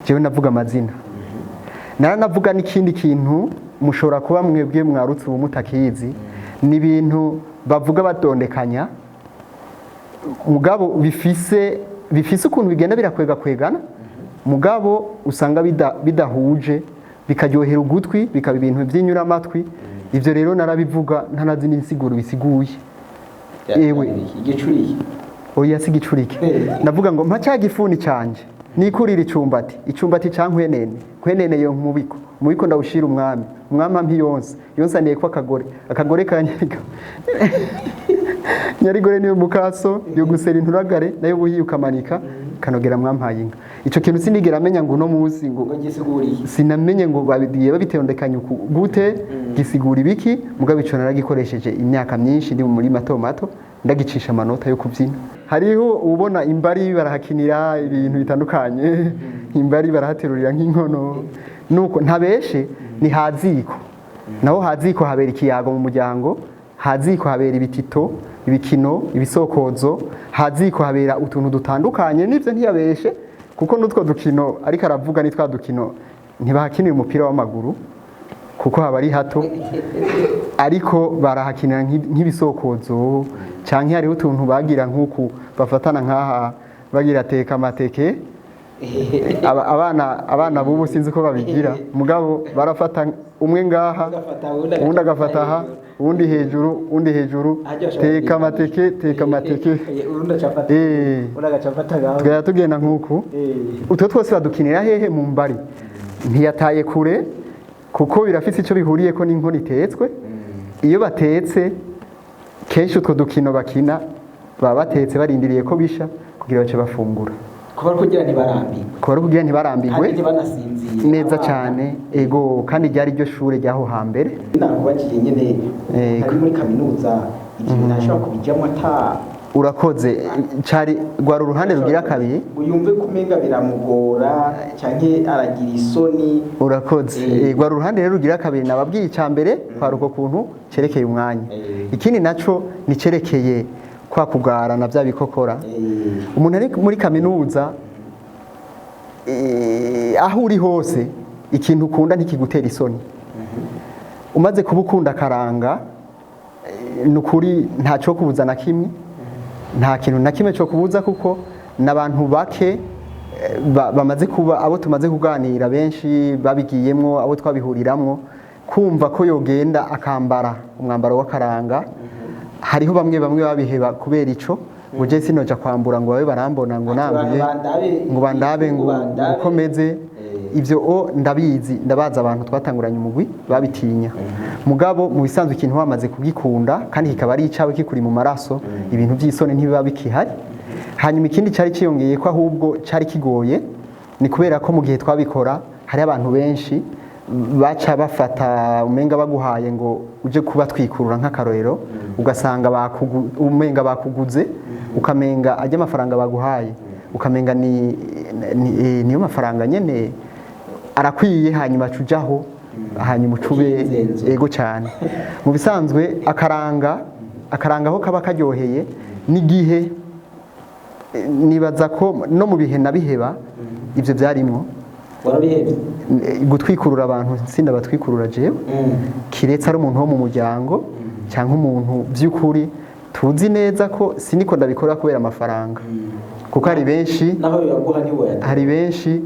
Jewe navuga amazina, naranavuga n'ikindi kintu mushobora kuba mwebwe mwarutse ubu mutakizi. Ni ibintu bavuga batondekanya, mugabo bifise ukuntu bigenda birakwega kwegana, mugabo usanga bidahuje, bikaryohera ugutwi, bikaba ibintu by'inyuramatwi. Ibyo rero narabivuga ntanazi n'insiguro bisiguye. Ewe. Igicuriye? Oya, si igicurike. Navuga ngo: "Mpa cya gifuni canje nikurira icumbati, icumbati ca nkwenene, nkwenene yo mubiko, mubiko ndawushira umwami, umwami ampa yonse, yonsaniye ko akagore, akagore ka nyarigo, nyarigore niyo mukaso yo gusera inturagare nayo buhiye ukamanika kanogera mwampaye inka." Ico kintu sinigera amenya ngo uno munsi ngo ngo gisiguriye. Sinamenye ngo babigiye babitondekanya uku gute, gisigura ibiki. Mugabo ico naragikoresheje imyaka myinshi ndi muri mato mato, ndagicisha amanota yo kubyina. Hariho ubona imbari barahakinira ibintu bitandukanye, imbari barahaterurira nk'inkono, nuko ntabeshe. Ni haziko, naho haziko habera ikiyago mu muryango, haziko habera ibitito, ibikino, ibisokozo, haziko habera utuntu dutandukanye. Nivyo, ntiyabeshe, kuko n'utwo dukino ariko aravuga ni twa dukino. Ntibahakinira umupira w'amaguru kuko haba ari hato, ariko barahakinira nk'ibisokozo, canke hariho utuntu bagira nk'uku bafatana nk'aha bagira teka amateke. Abana b'ubu sinzi ko babigira, mugabo barafata umwe ngaha, agafata uwundi, uwundi agafata aha, uwundi hejuru, uwundi hejuru, teka amateke, teka amateke. Urundi acafata, undi agacafata ngaho. Tugenda tugenda nk'uku. Utwo twose badukinira hehe? Mu mbari. Ntiyataye kure, kuko birafise icyo bihuriyeko n'inkono itetswe. Iyo batetse, kenshi utwo dukino bakina baba batetse barindiriye ko bisha kugira bace bafungura. Kuba kugira ntibarambirwe. Kuba ari kugira ntibarambirwe. Kandi ntibanasinzire. Neza abana. Cyane, ego. Kandi ryari ryo shure ryaho hambere. Nakubajije nyene, Ego. ari muri kaminuza, ibyo bintu ashobora kubijyamo ata Urakoze. Cari rwari uruhande rugira kabiri. Ngo yumve ko umenga biramugora canke aragira isoni. Urakoze. Rwari uruhande rero rugira kabiri. Nababwiye icya mbere kwari uko kuntu cerekeye umwanya. Ikindi naco ni cerekeye kwa kugara na bya bikokora. Umuntu ari muri kaminuza, aho uri hose, ikintu ukunda ntikigutera isoni. Umaze kuba ukunda akaranga, ni ukuri nta cyo kubuza na kimwe, nta kintu na kimwe cyo kubuza, kuko n'abantu bake bamaze kuba abo tumaze kuganira benshi babigiyemwo, abo twabihuriramwo, kumva ko yogenda akambara umwambaro w'akaranga. Hariho bamwe bamwe babiheba kubera ico, ngo je sinoja kwambura ngo babe barambona ngo ati nambuye bandabe, ngo bandabe, ngo bandabe. ukomeze. Ibyo o ndabizi, ndabaza abantu twatanguranye umugwi babitinya. Mugabo mu bisanzwe ikintu wamaze kugikunda kandi kikaba ari icawe, kikuri mu maraso, ibintu by'isoni ntibiba bikihari. Hanyuma ikindi cyari ciyongeye ko ahubwo cyari kigoye, ni kubera ko mu gihe twabikora hari abantu benshi baca bafata umenga baguhaye ngo uje kubatwikurura nk'akarorero, ugasanga umenga bakuguze, ukamenga ajya amafaranga baguhaye, ukamenga niyo mafaranga nyene arakwiye, hanyuma acujaho, hanyuma ucube. Ukizenzo. Ego cyane. Mu bisanzwe akaranga aho kaba karyoheye n'igihe, nibaza ko no mu bihe nabiheba ibyo byarimwo. Warabihevye? Gutwikurura abantu sinda batwikurura jewe, kiretse ari umuntu wo mu muryango cyangwa umuntu by'ukuri tuzi neza ko siniko ndabikora kubera amafaranga, kuko hari benshi naho yoyaguha ntiwoyatora. Hari benshi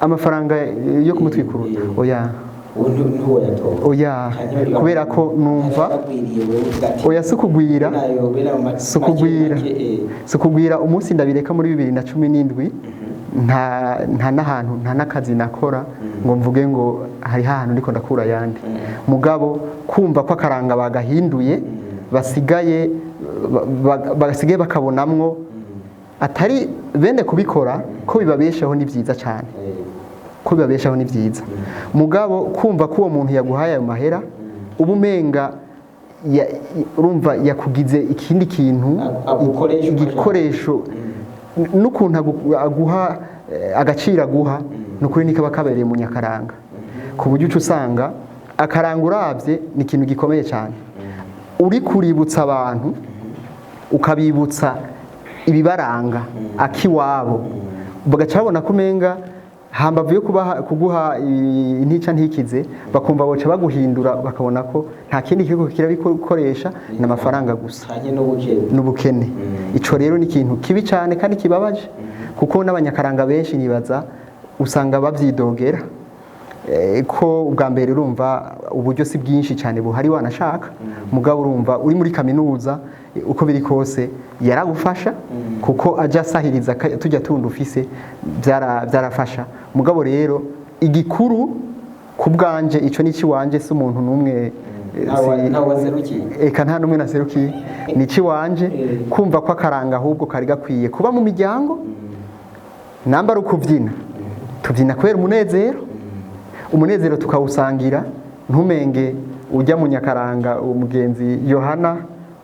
amafaranga yo kumutwikurura, oya. Ubu ntiwoyatora. Oya, kubera ko numva Agwiriye, wewe uvuga ati Oya, si ukugwira. Nayo bene ayo Si ukugwira. make, Si ukugwira. Umunsi ndabireka muri 2017, nta n'ahantu, nta n'akazi nakora ngo mvuge ngo hariho ahantu ndiko ndakura ayandi. Mugabo kumva ko akaranga bagahinduye, basigaye bakabonamwo atari bene kubikora ko bibabeshaho, ni byiza cyane. Ko bibabeshaho ni byiza, mugabo kumva ko uwo muntu yaguhaye ayo mahera, uba umenga urumva yakugize ikindi kintu. Agukoresha uko ashaka. Igikoresho n'ukuntu aguha, agaciro aguha, ni ukuri ntikaba kabereye mu nyakaranga, ku buryo uca usanga akaranga urabye ni ikintu gikomeye cyane. Uri kuributsa abantu, ukabibutsa ibibaranga akiwabo, bagaca babona ko umenga Hambavu yo kubaha kuguha intica ntikize, bakumva boca baguhindura, bakabona ko nta kindi kiriko kirabikoresha n'amafaranga gusa Canke n'ubukene. N'ubukene. Ico rero ni ikintu kibi cyane kandi kibabaje, kuko n'abanyakaranga benshi nibaza usanga bavyidogera. Ko ubwa mbere urumva uburyo si bwinshi cyane buhari, wanashaka mugabo urumva uri muri kaminuza, uko biri kose yaragufasha, kuko ajya asahiriza tujya tundi ufise, byarafasha. Mugabo rero igikuru ku bwanje, ico ni ikiwanje, si umuntu n'umwe, Ntawe waserukiye. Eka, nta n'umwe naserukiye, ni ikiwanje. Kumva ko akaranga ahubwo kari gakwiye kuba mu miryango. Namba ari ukubyina, tubyina kubera umunezero, umunezero tukawusangira. Ntumenge ujya mu nyakaranga, umugenzi Yohana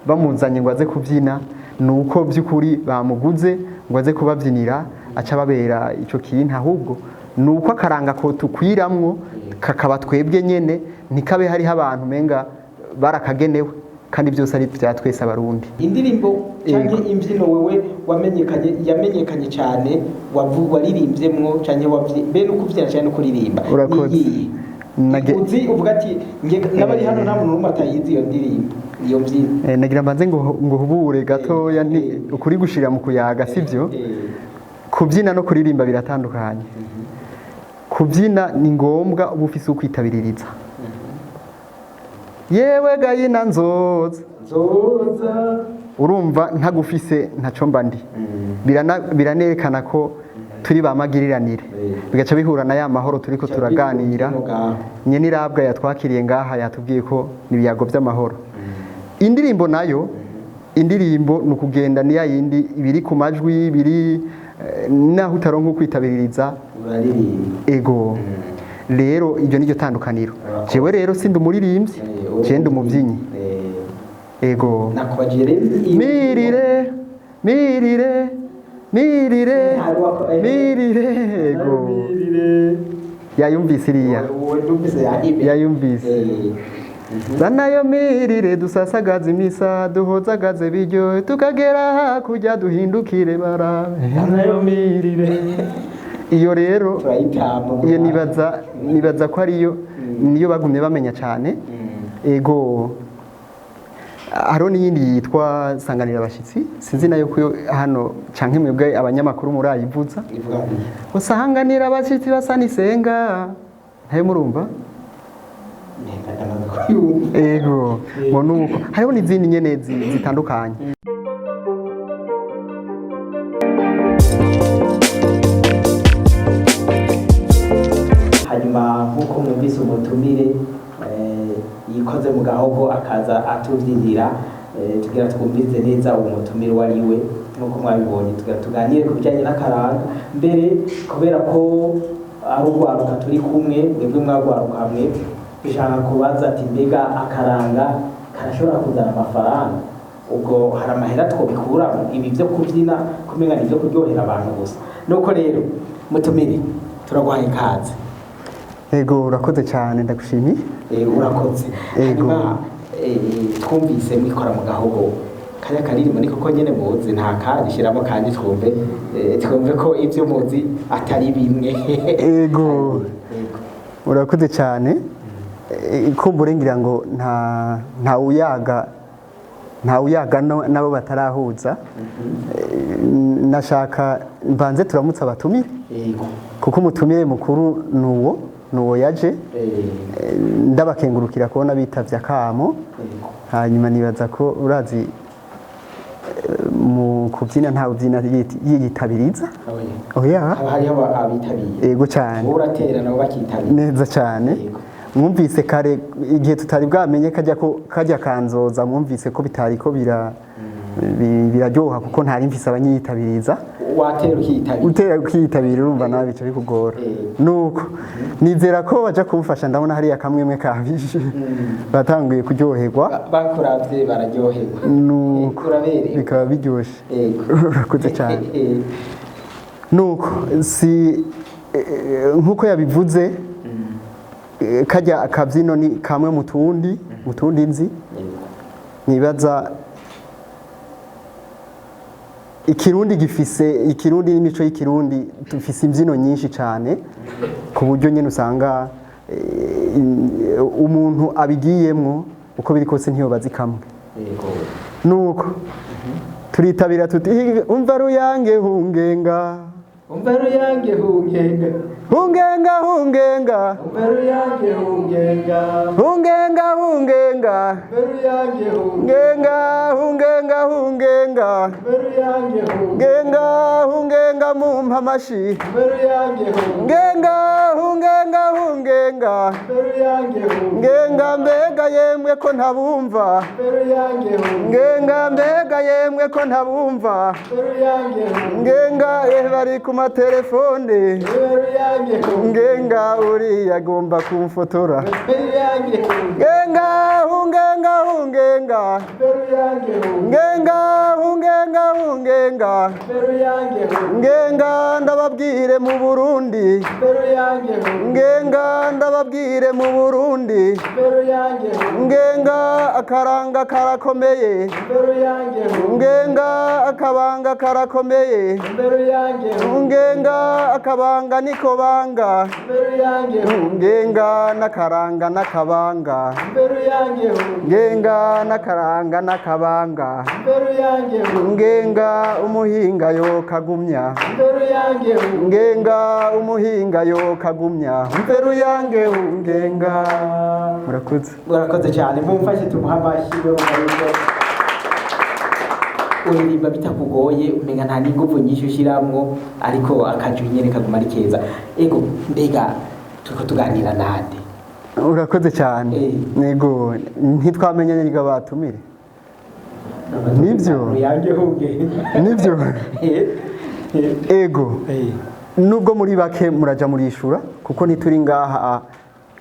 bamuzanye ngo aze kubyina, ni uko by'ukuri bamuguze ngo aze kubabyinira, aca babera icyo kintu. Ahubwo ni uko akaranga ko tukwiramwo kakaba twebwe nyene, ntikabe hariho abantu menga barakagenewe, kandi byose ari bya twese Abarundi. Indirimbo canke imbyino wewe wamenyekanye, yamenyekanye cyane, waririmbyemwo canke be no kubyina canke no kuririmba? Urakoze. Niyihe? Uzi uvuga ati n'abari hano nta muntu n'umwe atayizi iyo ndirimbo, iyo mbyino. Nagira mbanze ngo hubure gatoya, ni ukuri gushira mu kuyaga, sivyo? Kubyina no kuririmba biratandukanye. Kubyina ni ngombwa uba ufise ukwitabiririza. Yewe gayina nzoza, Nzoza. Urumva ntagufise ntaco mba ndi. Biranerekana ko turi ba magiriranire, bigaca bihura na ya mahoro turiko turaganira. Nyene irabwa yatwakiriye ngaha yatubwiye ko nibiyago by'amahoro. Indirimbo nayo, indirimbo ni ukugenda, ni ya yindi ibiri ku majwi biri, naho utaronka ukwitabiririza Uraririmba. Ego, rero iryo niryo tandukaniro. Jewe rero sindi umuririmbyi, je ndi umubyinnyi. Ego. Nakubajije rero iyo Mirire, mirire, mirire, mirire. Ego. Mirire. Yayumvise iriya? Wowe ndumvise yahibe. Yayumvise. Zanayo mirire, dusasagaze imisa, duhozagaze biryo, tukagera hakurya duhindukire barabe. Zanayo mirire. Iyo rero Turayitamba. iyo nibaza ko ariyo niyo bagumye bamenya cyane. Ego, hariho n'iyindi yitwa Sanganira Abashyitsi, sinzi nayo ko hano canke mwebwe abanyamakuru murayivuza. Ivuga ngo iki? Usanganira abashyitsi basa n'isenga, ntayo murumva? Nenga ndamaze kuyumva. Ego, ngo nuko hariho n'izindi nyene zitandukanye. Hanyuma nk'uko mwumvise umutumire, yikoze mu gahogo akaza atubyinira, tugira twumvize neza uwo mutumire uwo ari we. Nk'uko mwabibonye, tugira tuganire ku bijyanye n'akaranga. Mbere kubera ko ari urwaruka turi kumwe, mwebwe mwagwaruka mwe, dushaka kubaza ati mbega akaranga karashobora kuzana amafaranga? Ubwo hari amahera twobikuramo? Ibi byo kubyina kumenga ni ibyo kuryohera abantu gusa. Nuko rero mutumire, turaguhaye ikaze. Ego, urakoze cyane, ndagushimiye. Urakoze. Ego. Hanyuma twumvise mwikora mu gahogo kariya karirimbo, niko konyene muzi? Nta kandi shyiramo kandi twumve, twumve ko ibyo muzi atari bimwe. Ego. Ego. Urakoze cyane. Kumbure ngira ngo nta uyaga nabo batarahuza. Nashaka mbanze turamutse abatumire, Ego. kuko umutumire mukuru nuwo yaje. Ndabakengurukira kubona bitavye akamo. Ego. Hanyuma nibaza ko urazi, mu kubyina ntawe ubyina yiyitabiriza. Oya. Oya. Haba hariho abitabiye. Ego cyane. Wowe uratera nabo bakitabira. Neza cyane. Yego. Mwumvise kare igihe tutari bwamenye kajya ko kajya kanzoza, mwumvise ko bitari ko biraryoha, kuko ntari mfise abanyitabiriza. Watera ukiyitabira. Utera ukiyitabira, urumva nawe bica bikugora. Nuko nizera ko baja kumfasha, ndabona hariya kamwemwe kabishe, batanguye kuryoherwa. Bakuravye bararyoherwa. Nuko Uraberewe. bikaba biryoshe. Yego. Urakoze cyane. Nuko si nkuko yabivuze, kajya akabyino ni kamwe mu tundi nzi. Yego. Nibaza Ikirundi gifise, ikirundi n'imico y'ikirundi, dufise imbyino nyinshi cyane, ku buryo nyine usanga umuntu abigiyemwo uko biri kose ntiyobazi kamwe. Nuko turitabira tuti: "Umva ruyange hungenga." Umva ruyange hungenga. Hungenga, hungenga. Umva ruyange hungenga. Hungenga, hungenga. Umva ruyange hungenga, hungenga, hungenga. Umva ruyange. Hungenga, hungenga, mumpa amashi. Umva ruyange. Hungenga, hungenga, hungenga. Umva ruyange. Hungenga, mbega yemwe ko ntabumva? Umva ruyange. Hungenga, mbega yemwe ko ntabumva? Umva ruyange. Hungenga, bari ku matelefone. Umva ruyange. Hungenga, uriya agomba kumfotora. Umva ruyange. Hungenga, hungenga, hungenga. Umva ruyange. Hungenga, hungenga, hungenga. Umva ruyange. Hungenga, ndababwire mu Burundi. Umva ruyange. Hungenga, ndababwire mu Burundi. Umva ruyange. Hungenga, akaranga karakomeye. Umva ruyange. Hungenga, akabanga karakomeye. Umva ruyange. Hungenga, akabanga niko banga. Umva ruyange. Hungenga, n'akaranga n'akabanga. Umva ruyange. Hungenga, n'akaranga n'akabanga. Umva ruyange. Hungenga, umuhinga yo kagumya. Umva ruyange. Hungenga, umuhinga yo kagumya. Umve ruyange hungenga. Murakoze. Murakoze cyane, mumfashe tumuhe amashyi. Murumva uririmba bitakugoye, umenga nta n'ingufu nyinshi ushiramwo, ariko akajwi nyene kaguma ari keza. Ego, mbega turiko tuganira nande? Urakoze cyane. Nego, ntitwamenyanye niga batumire. Nivyo. Ruyange hungenga. Nivyo. Ego, nubwo muri bake muraja murishura, kuko ntituri ngaha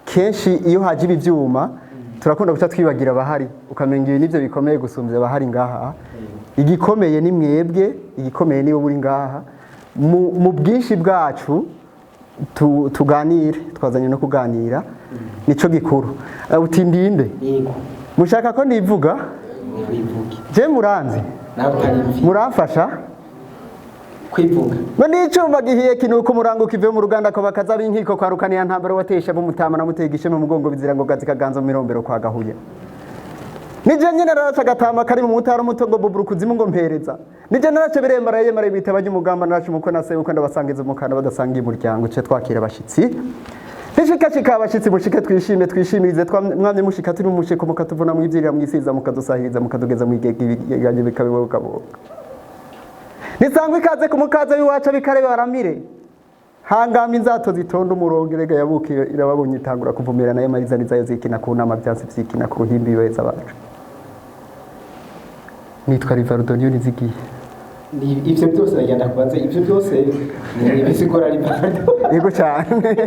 kenshi. Iyo haje ibi byuma turakunda guca twibagira abahari, ukamenga ibi nivyo bikomeye gusumbya abahari ngaha. Igikomeye ni mwebwe, igikomeye niwe uri ngaha. Mu bwinshi bwacu tuganire, twazanye no kuganira, nico gikuru. Uti ndinde? Yego. Mushaka ko nivuga? Wivuge. Je muranzi? Nawe utarimvi. Muramfasha? Kwivuga. Ngo ni icuma gihiye kinuka umurango kivuye mu ruganda ko bakaza b'inkiko kwa rukaniya ntambara watesha b'umutama na mutega ishema mu mugongo bizira ngo gazi kaganza mu mirombero kwa gahuye. Nije nyene naraca agatama kari mu mutara muto ngo buburu kuzimu ngo mpereza. Nije naraca birembara yemara bitaba ry'umugamba, naraca umukwe na sebukwe ndabasangiza umukanda badasangiye umuryango ce twakira abashitsi. Nishikashika abashitsi mushike twishime twishimirize mwamye mushika turi mu mushiko mukatuvuna mwivyirira mwisiza mukadusahiriza mukadugeza mwigega ibigeganye bikabibokaboka. Nisangwa ikaze ku mukaze w'iwacu abikare baramire. Hangama inzato zitonda umurongo erega yabukiye irababonye itangura kuvumera nayo mariza nizayo zikina ku nama byansi vyikina ku ruhimbi beza bacu. Nitwa Rivaldo Niyonizigiye. Ivyo byose ndagenda kubaza, ivyo byose ni ibisigura Rivaldo? Yego cyane.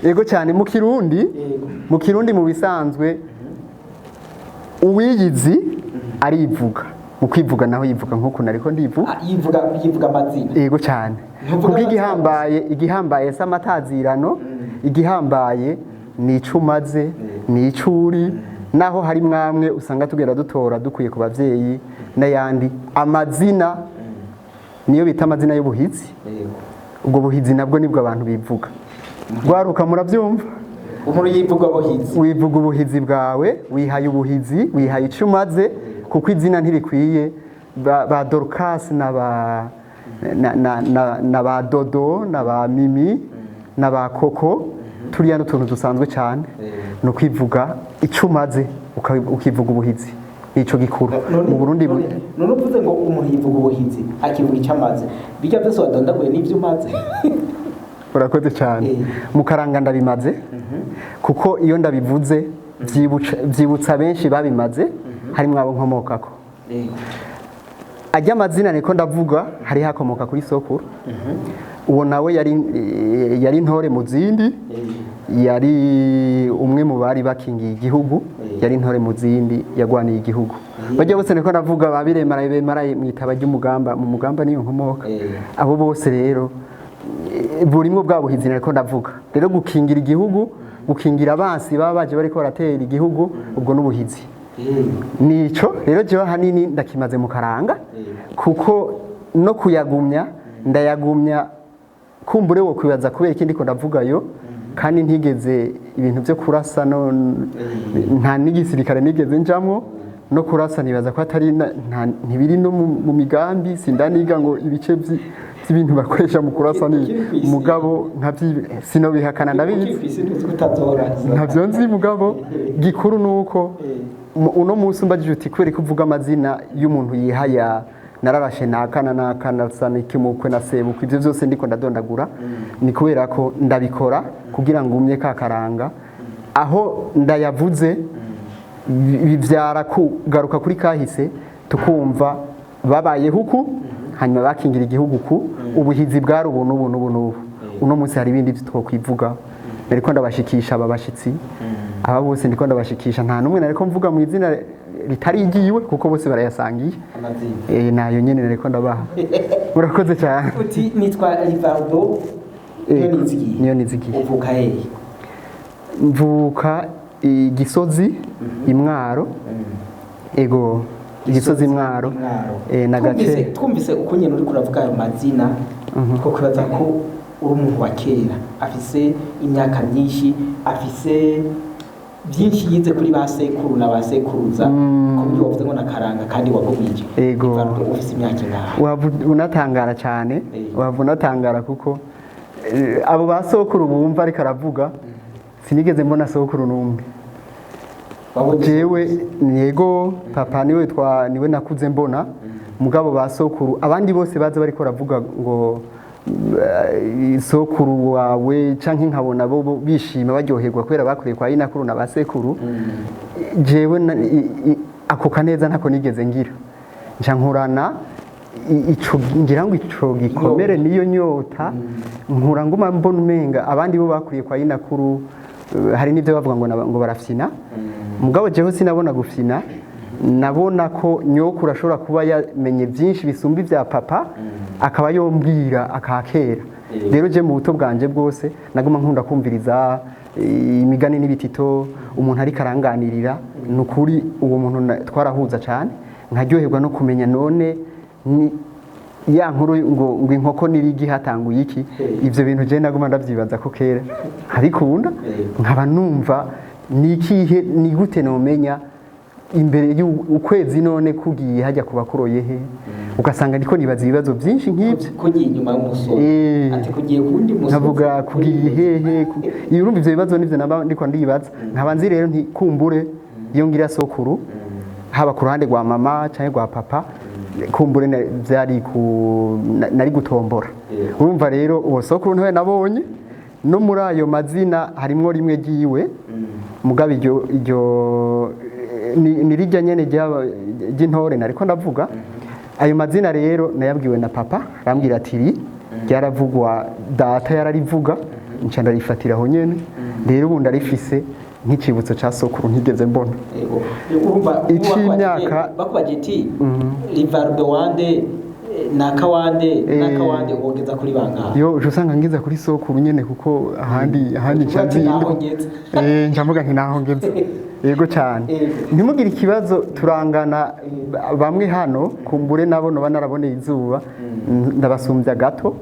Yego cyane, mu Kirundi. Mu Kirundi mu bisanzwe uwiyizi arivuga. Mu kwivuga naho yivuga nk'uko nariko ndivuga. Ah, yivuga amazina. Yego cyane. Ntuvuga Kuko amazina. igihambaye se amatazirano, igihambaye ni ico umaze, ni ico uri, naho hari mwamwe usanga tugenda dutora dukwiye ku bavyeyi n'ayandi amazina, niyo bita amazina y'ubuhizi. Ubwo buhizi nabwo nibwo abantu bivuga. Rwaruka, murabyumva? Umuntu yivuga buhizi. Wivuga ubuhizi bwawe, wihaye ubuhizi, wihaye icyo umaze, kuko izina ntirikwiye. Ba Dorcas na ba na, na, na, na ba Dodo na ba Mimi na ba Koko, turiya n'utuntu dusanzwe cyane. Ni ukwivuga icyo umaze, ukivuga ubuhizi, nico gikuru mu Burundi. None uvuze ngo umuntu yivuga ubuhizi akivuga icyo amaze, bijya byose wadondaguye n'ibyo umaze? Urakoze cyane. Mu karanga ndabimaze, kuko iyo ndabivuze byibutsa benshi babimaze, harimo abo nkomokako. Ajya amazina niko ndavuga, hari hakomoka kuri sokuru, uwo nawe yari intore mu zindi, yari umwe mu bari bakingiye igihugu, yari intore mu zindi yagwaniye igihugu. Bajya bose niko ndavuga babiremara bemara mwitaba ry'umugamba, mu mugamba niyo nkomoka. Abo bose rero burimwo bwa buhizi niko ndavuga. Rero gukingira igihugu, gukingira abansi baba baje bariko baratera igihugu, ubwo n'ubuhizi. Nico rero jewe ahanini ndakimaze mu karanga, kuko no kuyagumya ndayagumya. Kumbure wo kwibaza kubera ikindi ko ndavugayo, kandi ntigeze ibintu byo kurasa, no nta n'igisirikare nigeze njamwo, no kurasa nibaza ko atari ntibiri no mu migambi. Sindaniga ngo ibice by'ibintu bakoresha mu kurasa ni Ukiri kw'isi. Mugabo nkavyi sinobihakana, ndabizi. Ukiri kw'isi ntuzi ko utazorasa. Ntabyo nzi, mugabo gikuru nuko uno munsi umbajije uti kubera ko uvuga amazina y'umuntu yihaya, nararashe naka na naka na sanike mukwe na sebukwe, ibyo byose ndiko ndadondagura, ni kubera ko ndabikora kugira ngo umye ka karanga. Aho ndayavuze bibyara kugaruka kuri kahise, tukumva babayeho uku, hanyuma bakingira igihugu ku ubuhizi bwari ubu n'ubu n'ubu n'ubu. Uno munsi hari ibindi twokwivuga. Nariko ndabashikisha aba bashitsi, aba bose ndiko ndabashikisha, nta n'umwe nariko mvuga mu izina ritari igiwe, kuko bose barayasangiye. Amazina. Nayo nyene nariko ndabaha. Murakoze cyane. Uti nitwa Rivaldo Niyonizigiye. Niyonizigiye. Uvuka hehe? Mvuka Igisozi, Imwaro. Ego, Igisozi, Imwaro. Na gace Twumvise uko nyene uriko uravuga ayo mazina, two kwibaza ko uri umuntu wa kera afise imyaka myinshi, afise byinshi yize kuri ba sekuru na ba sekuruza, ku buryo wavuze ngo nakaranga kandi wagumije. Ego. Rivaldo, ufise imyaka ingahe? Waba unatangara cyane. Waba unatangara kuko abo ba sokuru bumva ariko aravuga, sinigeze mbona sokuru n'umwe. Wabonye? Jewe yego, papa niwe twa niwe nakuze mbona, mugabo ba sokuru abandi bose baza bariko baravuga ngo sokuru wawe, canke nkabona bo bishima baryoherwa kubera bakuriye kwa inakuru na ba sekuru. Jewe ako kaneza ntako nigeze ngira, nca nkurana ico ngira ngo ico gikomere niyo nyota, nkura nguma mbona umenga abandi bo bakuriye kwa inakuru, hari n'ibyo bavuga ngo ngo barafyina, mugabo jewe sinabona gufyina. Nabona ko nyokuru ashobora kuba yamenye byinshi bisumba ibya papa, akaba yombwira akakera. Rero je mu buto bwanje bwose naguma nkunda kumviriza imigani n'ibitito umuntu ariko aranganirira. Ni ukuri uwo muntu twarahuza cyane, nkaryoherwa no kumenya none ni ya nkuru ngo inkoko nirigi hatanguye iki. Ibyo bintu je naguma ndavyibaza ko kera nkabikunda, nkaba numva ni ikihe, ni gute nomenya imbere y'ukwezi none kugiye hajya kuba kuroye he, ugasanga ndiko nibaza ibibazo byinshi nk'ibyo. Kugiye inyuma y'umusozi, ati kugiye kuwundi musozi. Nkavuga kugiye hehe, iyo urumva ivyo bibazo nivyo naba ndiko ndibaza. Nkaba nzi rero nti kumbure iyo ngira sokuru, haba ku ruhande rwa mama canke rwa papa, kumbure vyari ku nari gutombora. Urumva rero uwo sokuru ntawe nabonye, no muri ayo mazina harimwo rimwe ryiwe, mugabo iryo ni rijya nyene ry'intore nariko ndavuga. Ayo mazina rero nayabwiwe na papa, arambwira ati iri ryaravugwa, data yararivuga, nca ndarifatira aho nyene. Rero ubu ndarifise nk'icibutso ca sokuru ntigeze mbona. Yego. Urumva Ic'imyaka- bakubaje iti Rivaldo wande, nakawande, nakawande, wogeza kuri bangahe? Yo uca usanga ngeza kuri sokuru nyene, kuko ahandi Uvuga nca ati, nzi. "Naho ngeze." Nca mvuga nti naho ngeze, yego cyane. Ntimugire ikibazo, turangana bamwe hano, kumbure nabo noba naraboneye izuba, ndabasumbya gato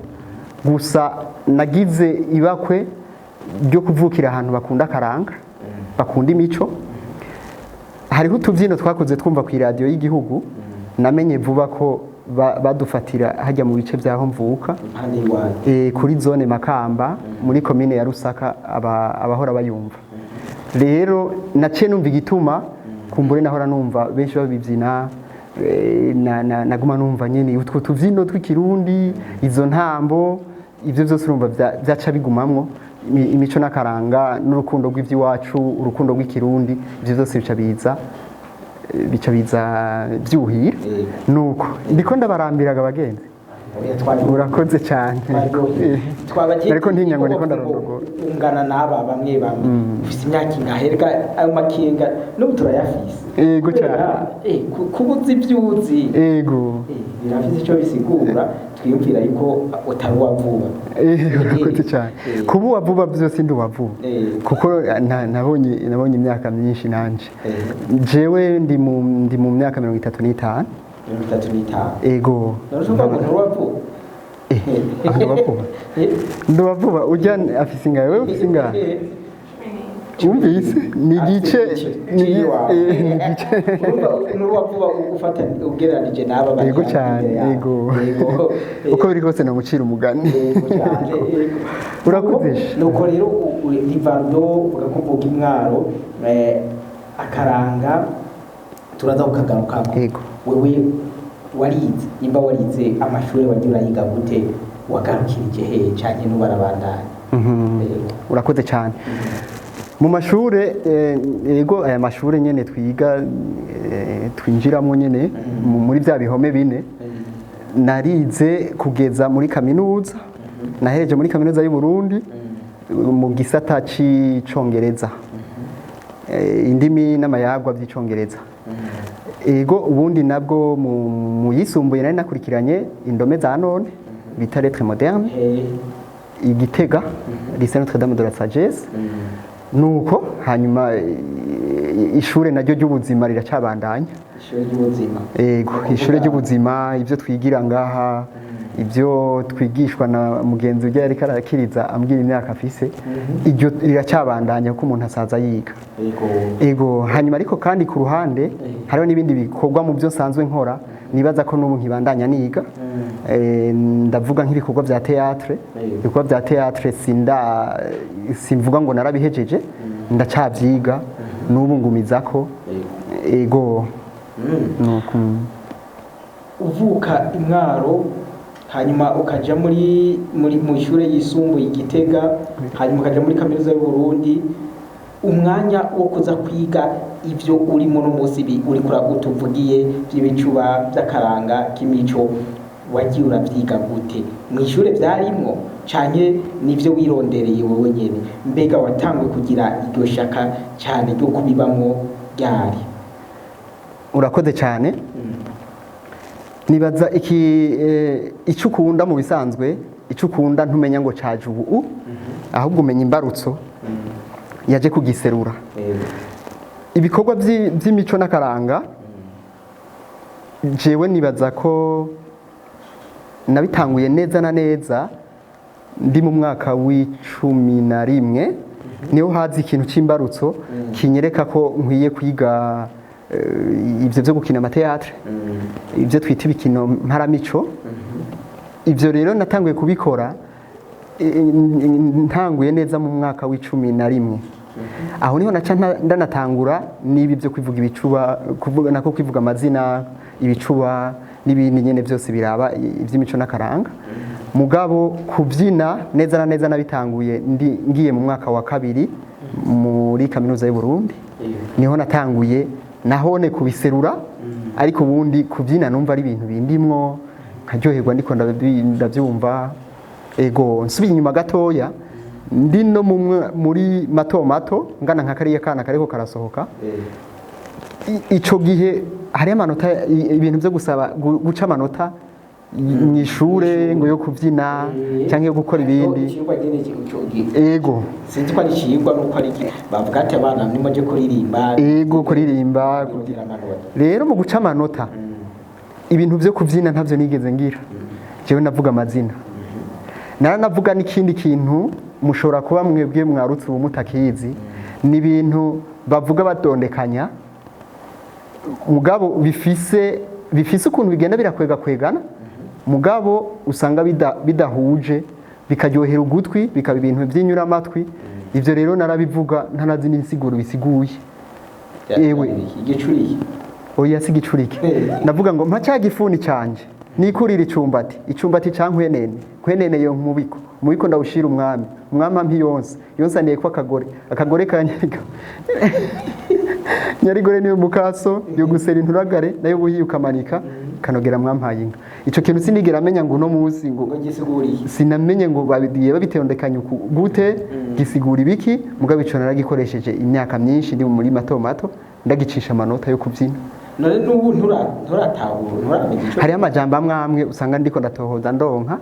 gusa. Nagize ibakwe ryo kuvukira ahantu bakunda akaranga, bakunda imico. Hariho utubyino twakoze twumva ku iradiyo y'igihugu, namenye vuba ko badufatira hajya mu bice by'aho mvuka. Impande y'iwanyu. Kuri zone Makamba, muri komine ya Rusaka, abahora bayumva. Rero naciye numva igituma kumbure nahora numva benshi babibyina, naguma numva nyene utwo tuvyino tw'ikirundi, izo ntambo, ibyo byose urumva byaca bigumamwo imico n'akaranga n'urukundo rw'ivy'iwacu, urukundo rw'ikirundi, ibyo byose bica biza byuhira. Nuko ndiko ndabarambiraga abagenzi. Oya, twari Urakoze cyane. twaryohewe. Twabagiye Ariko ntinya ngo niko ndarondogora. Ungana n'aba bamwe bamwe, ufise imyaka ingahe? Reka ayo makenga n'ubu turayafise. Yego Kubera, cyane. kuba uzi ibyo uzi, birafise icyo bisigura, twiyumvira yuko utari uwa vuba. Urakoze cyane. Kuba uwa vuba byose, ndi uwa vuba, kuko nabonye imyaka myinshi nanje. Jewe ndi mu myaka 35. 35? Ego. None ushobora ngo nturi uwa vuba? Ndi uwa vuba. Ndi uwa vuba. Ujya afise ingahe? Wewe ufise ingahe? Wumvise ni igice ni igice. Urumva nturi uwa vuba ufata ugereranije n'aba bari Yego hafi cyane. imbere yawe. Yego. Yego. Uko biri kose namucira umugani. Yego cyane, yego. Urakoze. Nuko rero Rivaldo, uvuga ko uvuga imwaro, akaranga turaza kukagarukako. Yego. Wewe warize, nimba warize amashuri, wagiye urayiga gute? Wagarukirije hehe canke n'ubarabandanya? Yego. Urakoze cyane. Mu mashure, yego, aya mashure nyene twiga, twinjiramo nyene muri bya bihome bine, narize kugeza muri kaminuza. Nahereje muri Kaminuza y'u Burundi mu gisata c'icongereza, indimi n'amayagwa by'icongereza. Ego, ubundi nabwo mu yisumbuye nari nakurikiranye indome za none bita lettres modernes, i Gitega, Lycée Notre-Dame de la Sagesse. Nuko hanyuma ishure naryo ry'ubuzima riracabandanya. Ishuri ry'ubuzima? Ego, ishure ry'ubuzima, ibyo twigira ngaha, ibyo twigishwa na mugenzi ujya yariko arakiriza ambwira imyaka afise, iryo riracabandanya kuko umuntu asaza yiga. Ego, hanyuma ariko kandi ku ruhande hariho n'ibindi bikorwa mu byo nsanzwe nkora, nibaza ko n'ubu nkibandanya niga. Ndavuga nk'ibikorwa bya théâtre. Ibikorwa bya théâtre simvuga ngo narabihejeje, ndacabyiga n'ubu ngumizako. Ego. Nuko. Uvuka imwaro, hanyuma ukaja muri mu ishure yisumbuye i Gitega, hanyuma ukaja muri Kaminuza y'u Burundi, umwanya wo kuza kwiga ivyo urimo no munsi uri kura utuvugiye by'ibicuba by'akaranga k'imico, wagiye uravyiga gute? Mu ishure vyarimwo canke nivyo wirondereye wowe nyene? Mbega watanguye kugira iryo shaka cyane ryo kubibamwo ryari? Urakoze cyane. Nibaza iki, icyo ukunda mu bisanzwe, icyo ukunda ntumenya ngo caje ubu, ahubwo umenya imbarutso yaje kugiserura. Ibikorwa by'imico n'akaranga, jewe nibaza ko nabitanguye neza na neza ndi mu mwaka w'11, niho haza ikintu c'imbarutso kinyereka ko nkwiye kwiga ibyo byo gukina ama théâtre, ibyo twita ibikino mparamico. Ibyo rero natanguye kubikora, ntanguye neza mu mwaka w'11. Aho niho naca ndanatangura n'ibi byo kwivuga ibicuba, kuvuga nako kwivuga amazina, ibicuba n'ibindi nyene byose biraba iby'imico n'akaranga. Mugabo kubyina neza na neza nabitanguye ndi ngiye mu mwaka wa kabiri muri Kaminuza y'u Burundi, niho natanguye nahone kubiserura. Ariko ubundi kubyina numva ari ibintu bindimwo, nkaryoherwa ndiko ndabyumva. Ego, nsubiye inyuma gatoya, ndi no muri mato mato ngana nka kariya kana kariko karasohoka, ico gihe hariyo amanota, ibintu byo gusaba guca amanota mu ishure ngo yo kubyina cyangwa yo gukora ibindi. Icigwa nyene Ego. Sinzi ko ari icigwa nuko ari iki, bavuga ati abana nimuje kuririmba. Ego, kuririmba. Kugira amanota. Rero mu guca amanota, ibintu byo kubyina ntabyo nigeze ngira. Jewe navuga amazina, naranavuga n'ikindi kintu mushobora kuba mwebwe mwarutse ubu mutakizi, ni ibintu bavuga batondekanya, mugabo bifise ukuntu bigenda birakwega kwegana, mugabo usanga bidahuje, bikaryohera ugutwi, bikaba ibintu by'inyuramatwi. Ibyo rero narabivuga ntanazi n'insiguro bisiguye. Ewe. Igicuriye? Oya, si igicurike. Ndavuga ngo mpa cya gifuni canje nikurira icumbati, icumbati ca nkwenene, nkwenene yo mubiko, mubiko ndawushira umwami, umwami ampa yonsa, yonsaniye ko akagore, akagore ka nyarigo, nyarigore niyo mukaso yo gusera inturagare nayo buhiye ukamanika. Kanogera mwampaye inka. Ico kintu sinigera menya ngo uno munsi ngo Ngo gisiguriye. Sinamenye ngo babigiye babitondekanya uku gute, gisigura ibiki. Mugabo ico naragikoresheje imyaka myinshi ndi muri mato mato, ndagicisha amanota yo kubyina. None n'ubu nturatahura, nturamenya ico? Hariho amajambo amwe amwe usanga ndiko ndatohoza ndonka,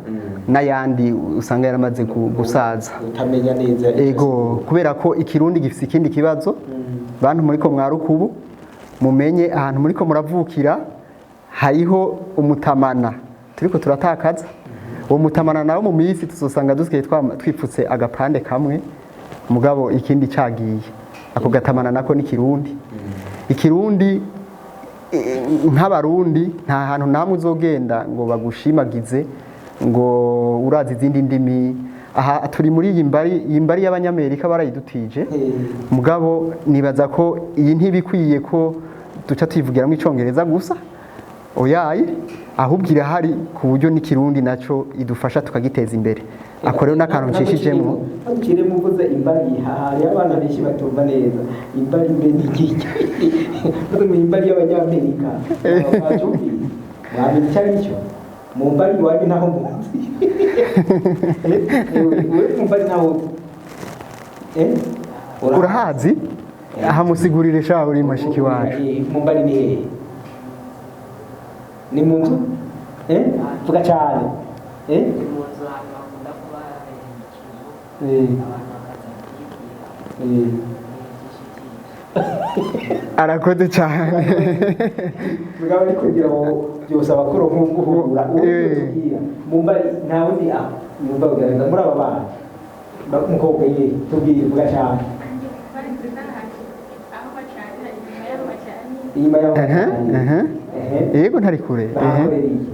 n'ayandi usanga yaramaze gusaza. Utamenya neza ico. Ego, kubera ko Ikirundi gifise ikindi kibazo. Bantu muriko mwarukubu, mumenye ahantu muriko muravukira hariho umutamana turiko turatakaza. Uwo mutamana nawo mu minsi tuzosanga dusigaye twipfutse agapande kamwe, mugabo ikindi cagiye. Ako gatamana nako ni Kirundi. Ikirundi, nk'Abarundi nta hantu namwe uzogenda ngo bagushimagize ngo urazi izindi ndimi. Aha turi muri iyi mbari, iyi mbari y'Abanyamerika barayidutije. Mugabo nibaza ko iyi ntibikwiye ko duca tuyivugiramo Icongereza gusa, oyaye, ahubwo irahari ku buryo n'Ikirundi naco idufasha tukagiteza imbere. Ako rero n'akantu ncishijemwo. Ntuciremo, uvuze imbari, hari abana benshi batumva neza imbari. Mbe ni iki? Uvuze ngo imbari y'Abanyamerika, batumvise, wamenya icyo ari cyo? Mu mbari iwanyu ntaho muzi? Wewe mu mbari ntaho uzi? Urahazi? Aha musigurire sha, uri mashiki wacu. Mu mbari ni hehe? Ni mu nzu? Vuga cyane. Ni mu nzu, ahantu hakunda kuba habera imikino, abantu bakaza kwigira byinshi byinshi. Arakoze cyane. Mugabo ari kugira ngo byosaba ko uronka guhura uwo tubwira mu mbari nta wundi. Aho mu mbari ugaragaza muri aba bana. Umukobwa ye tubwire, vuga cyane. Bari aho bacanira, inyuma y'aho bacanira. Inyuma y'aho. Ehe, ehe. Yego, ntari kure, ehe. Bahakorera iki?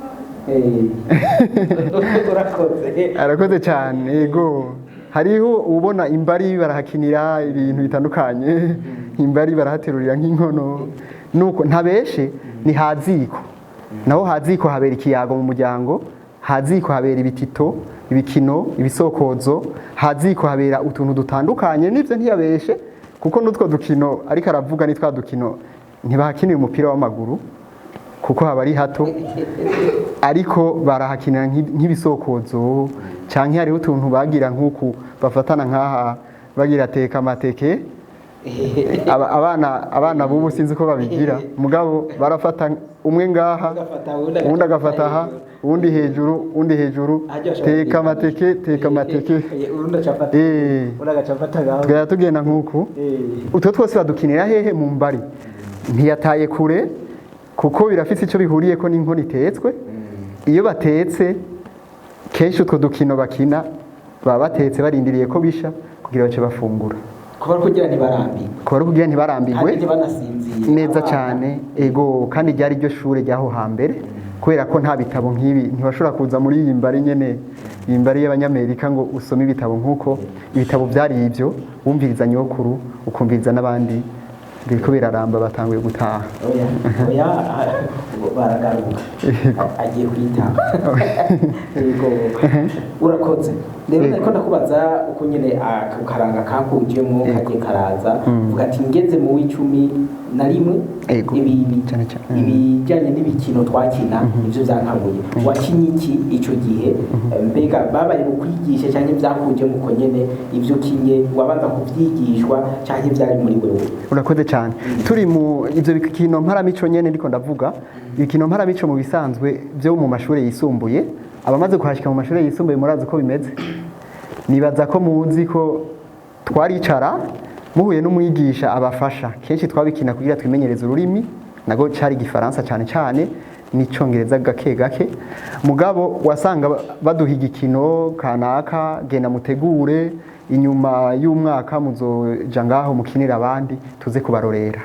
Bahakorera ibintu. Urakoze. Arakoze cyane. Yego, hariho ubona imbari barahakinira ibintu bitandukanye, imbari barahaterurira nk'inkono. Nuko ntabeshe, ni haziko naho. Haziko habera ikiyago mu muryango, haziko habera ibitito, ibikino, ibisokozo, haziko habera utuntu dutandukanye. Nibyo, ntiyabeshe, kuko n'utwo dukino ariko aravuga ni twa dukino. Ntibahakinira umupira w'amaguru kuko haba ari hato, ariko barahakinira nk'ibisokozo, canke hariho utuntu bagira nk'uku bafatana nk'aha, bagira teka amateke. Abana b'ubu sinzi ko babigira, mugabo barafata umwe ngaha, Agafata, uwundi uwundi agafata aha, uwundi hejuru, uwundi hejuru, teka amateke, teka amateke. Urundi acafata, urundi agacafata ngaho. Tugenda tugenda nk'uku. Utwo twose badukinira hehe? Mu mbari. Ntiyataye kure, kuko birafise icyo bihuriyeko n'inkono itetswe. Iyo batetse kenshi utwo dukino bakina baba batetse, barindiriye ko bisha kugira bace bafungura. Kuba ari kugira ntibarambirwe. Kuba ari kugira ntibarambirwe. Kandi ntibanasinzire. Neza Abana. cyane, ego. Kandi ryari ryo shure ryaho hambere, kubera ko nta bitabo nk'ibi. Ntibashobora kuza muri iyi mbari nyene, iyi mbari y'Abanyamerika, ngo usome ibitabo nk'uko. Ibitabo byari ibyo wumviriza nyokuru, ukumviriza n'abandi. Biriko biraramba, batanguye gutaha. Oya, oya, baragaruka, agiye kwitaba. Yego, urakoze. Rero nariko ndakubaza uko nyene ako karanga kakujemwo, kagiye karaza. Uvuga ati ngeze mu w'11 Yego. Cyane cyane. Ibijyanye n'ibikino twakina nivyo byankabuye. Wakinye iki ico gihe? Mbega babaye bukwigishe canke vyakujemo uko nyene? Ivyo ukinye wabanza kuvyigishwa canke vyari muri wewe? Urakoze cyane. Turi mu ivyo bikino mparamico nyene ndiko ndavuga, ibikino mparamico mu bisanzwe byo mu mashuri yisumbuye. Abamaze kuhashika mu mashuri yisumbuye murazi uko bimeze. Nibaza ko muzi ko twaricara, muhuye n'umwigisha abafasha. Kenshi twabikina kugira twimenyereze ururimi, nago cari Igifaransa cyane cyane n'Icongereza gake gake. Mugabo wasanga baduha igikino kanaka: genda mutegure, inyuma y'umwaka muzoja ngaho mukinira abandi, tuze kubarorera.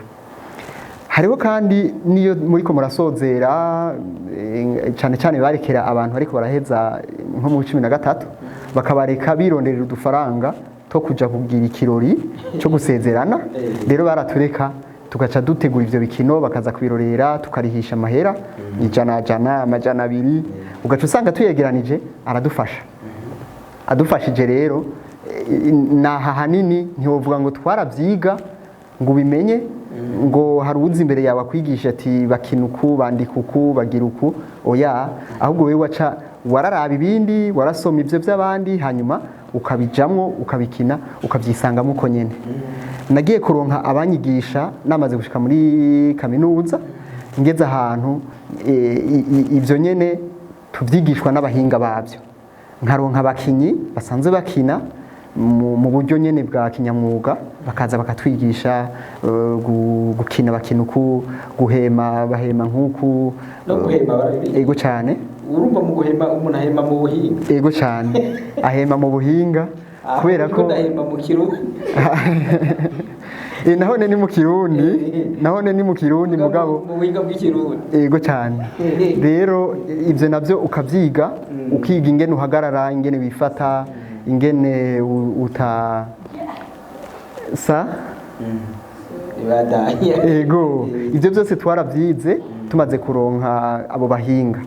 Hariho kandi niyo muriko murasozera, cyane cyane barekera abantu ariko baraheza nko mu 13, bakabareka bironderera udufaranga two kuja kugira ikirori cyo gusezerana. Rero baratureka tugaca dutegura ivyo bikino, bakaza kubirorera, tukarihisha amahera 100, 100, 200, ugaca usanga tuyegeranije. Aradufasha. Adufashije rero, naha hanini ntiwovuga ngo twarabyiga ngo ubimenye. Ngo hari uwuzi imbere yawe akwigisha ati bakina uku, bandika uku, bagira uku. Oya, ahubwo wewe waca wararaba ibindi, warasoma ibyo by'abandi, hanyuma ukabijamwo, ukabikina, ukabyisangamo uko nyene. Nagiye kuronka abanyigisha namaze gushika muri kaminuza, ngeze ahantu ibyo nyene tuvyigishwa n'abahinga babyo, nkaronka abakinyi basanzwe bakina mu buryo nyene bwa kinyamwuga, bakaza bakatwigisha gukina, bakina uku, guhema bahema nk'uku. No guhema barabizi. Ego cyane. Urumva mu guhema umuntu ahema mu buhinga? Ego cyane, ahema mu buhinga kubera ko ndahema mu Kirundi. Nahone ni mu Kirundi, nahone ni mu Kirundi, mugabo mu buhinga bw'Ikirundi. Ego cyane. Rero ibyo nabyo ukabyiga, ukiga ingene uhagarara, ingene wifata, ingene uta sa. Ibadanye. Ego, ibyo byose twarabyize tumaze kuronka abo bahinga.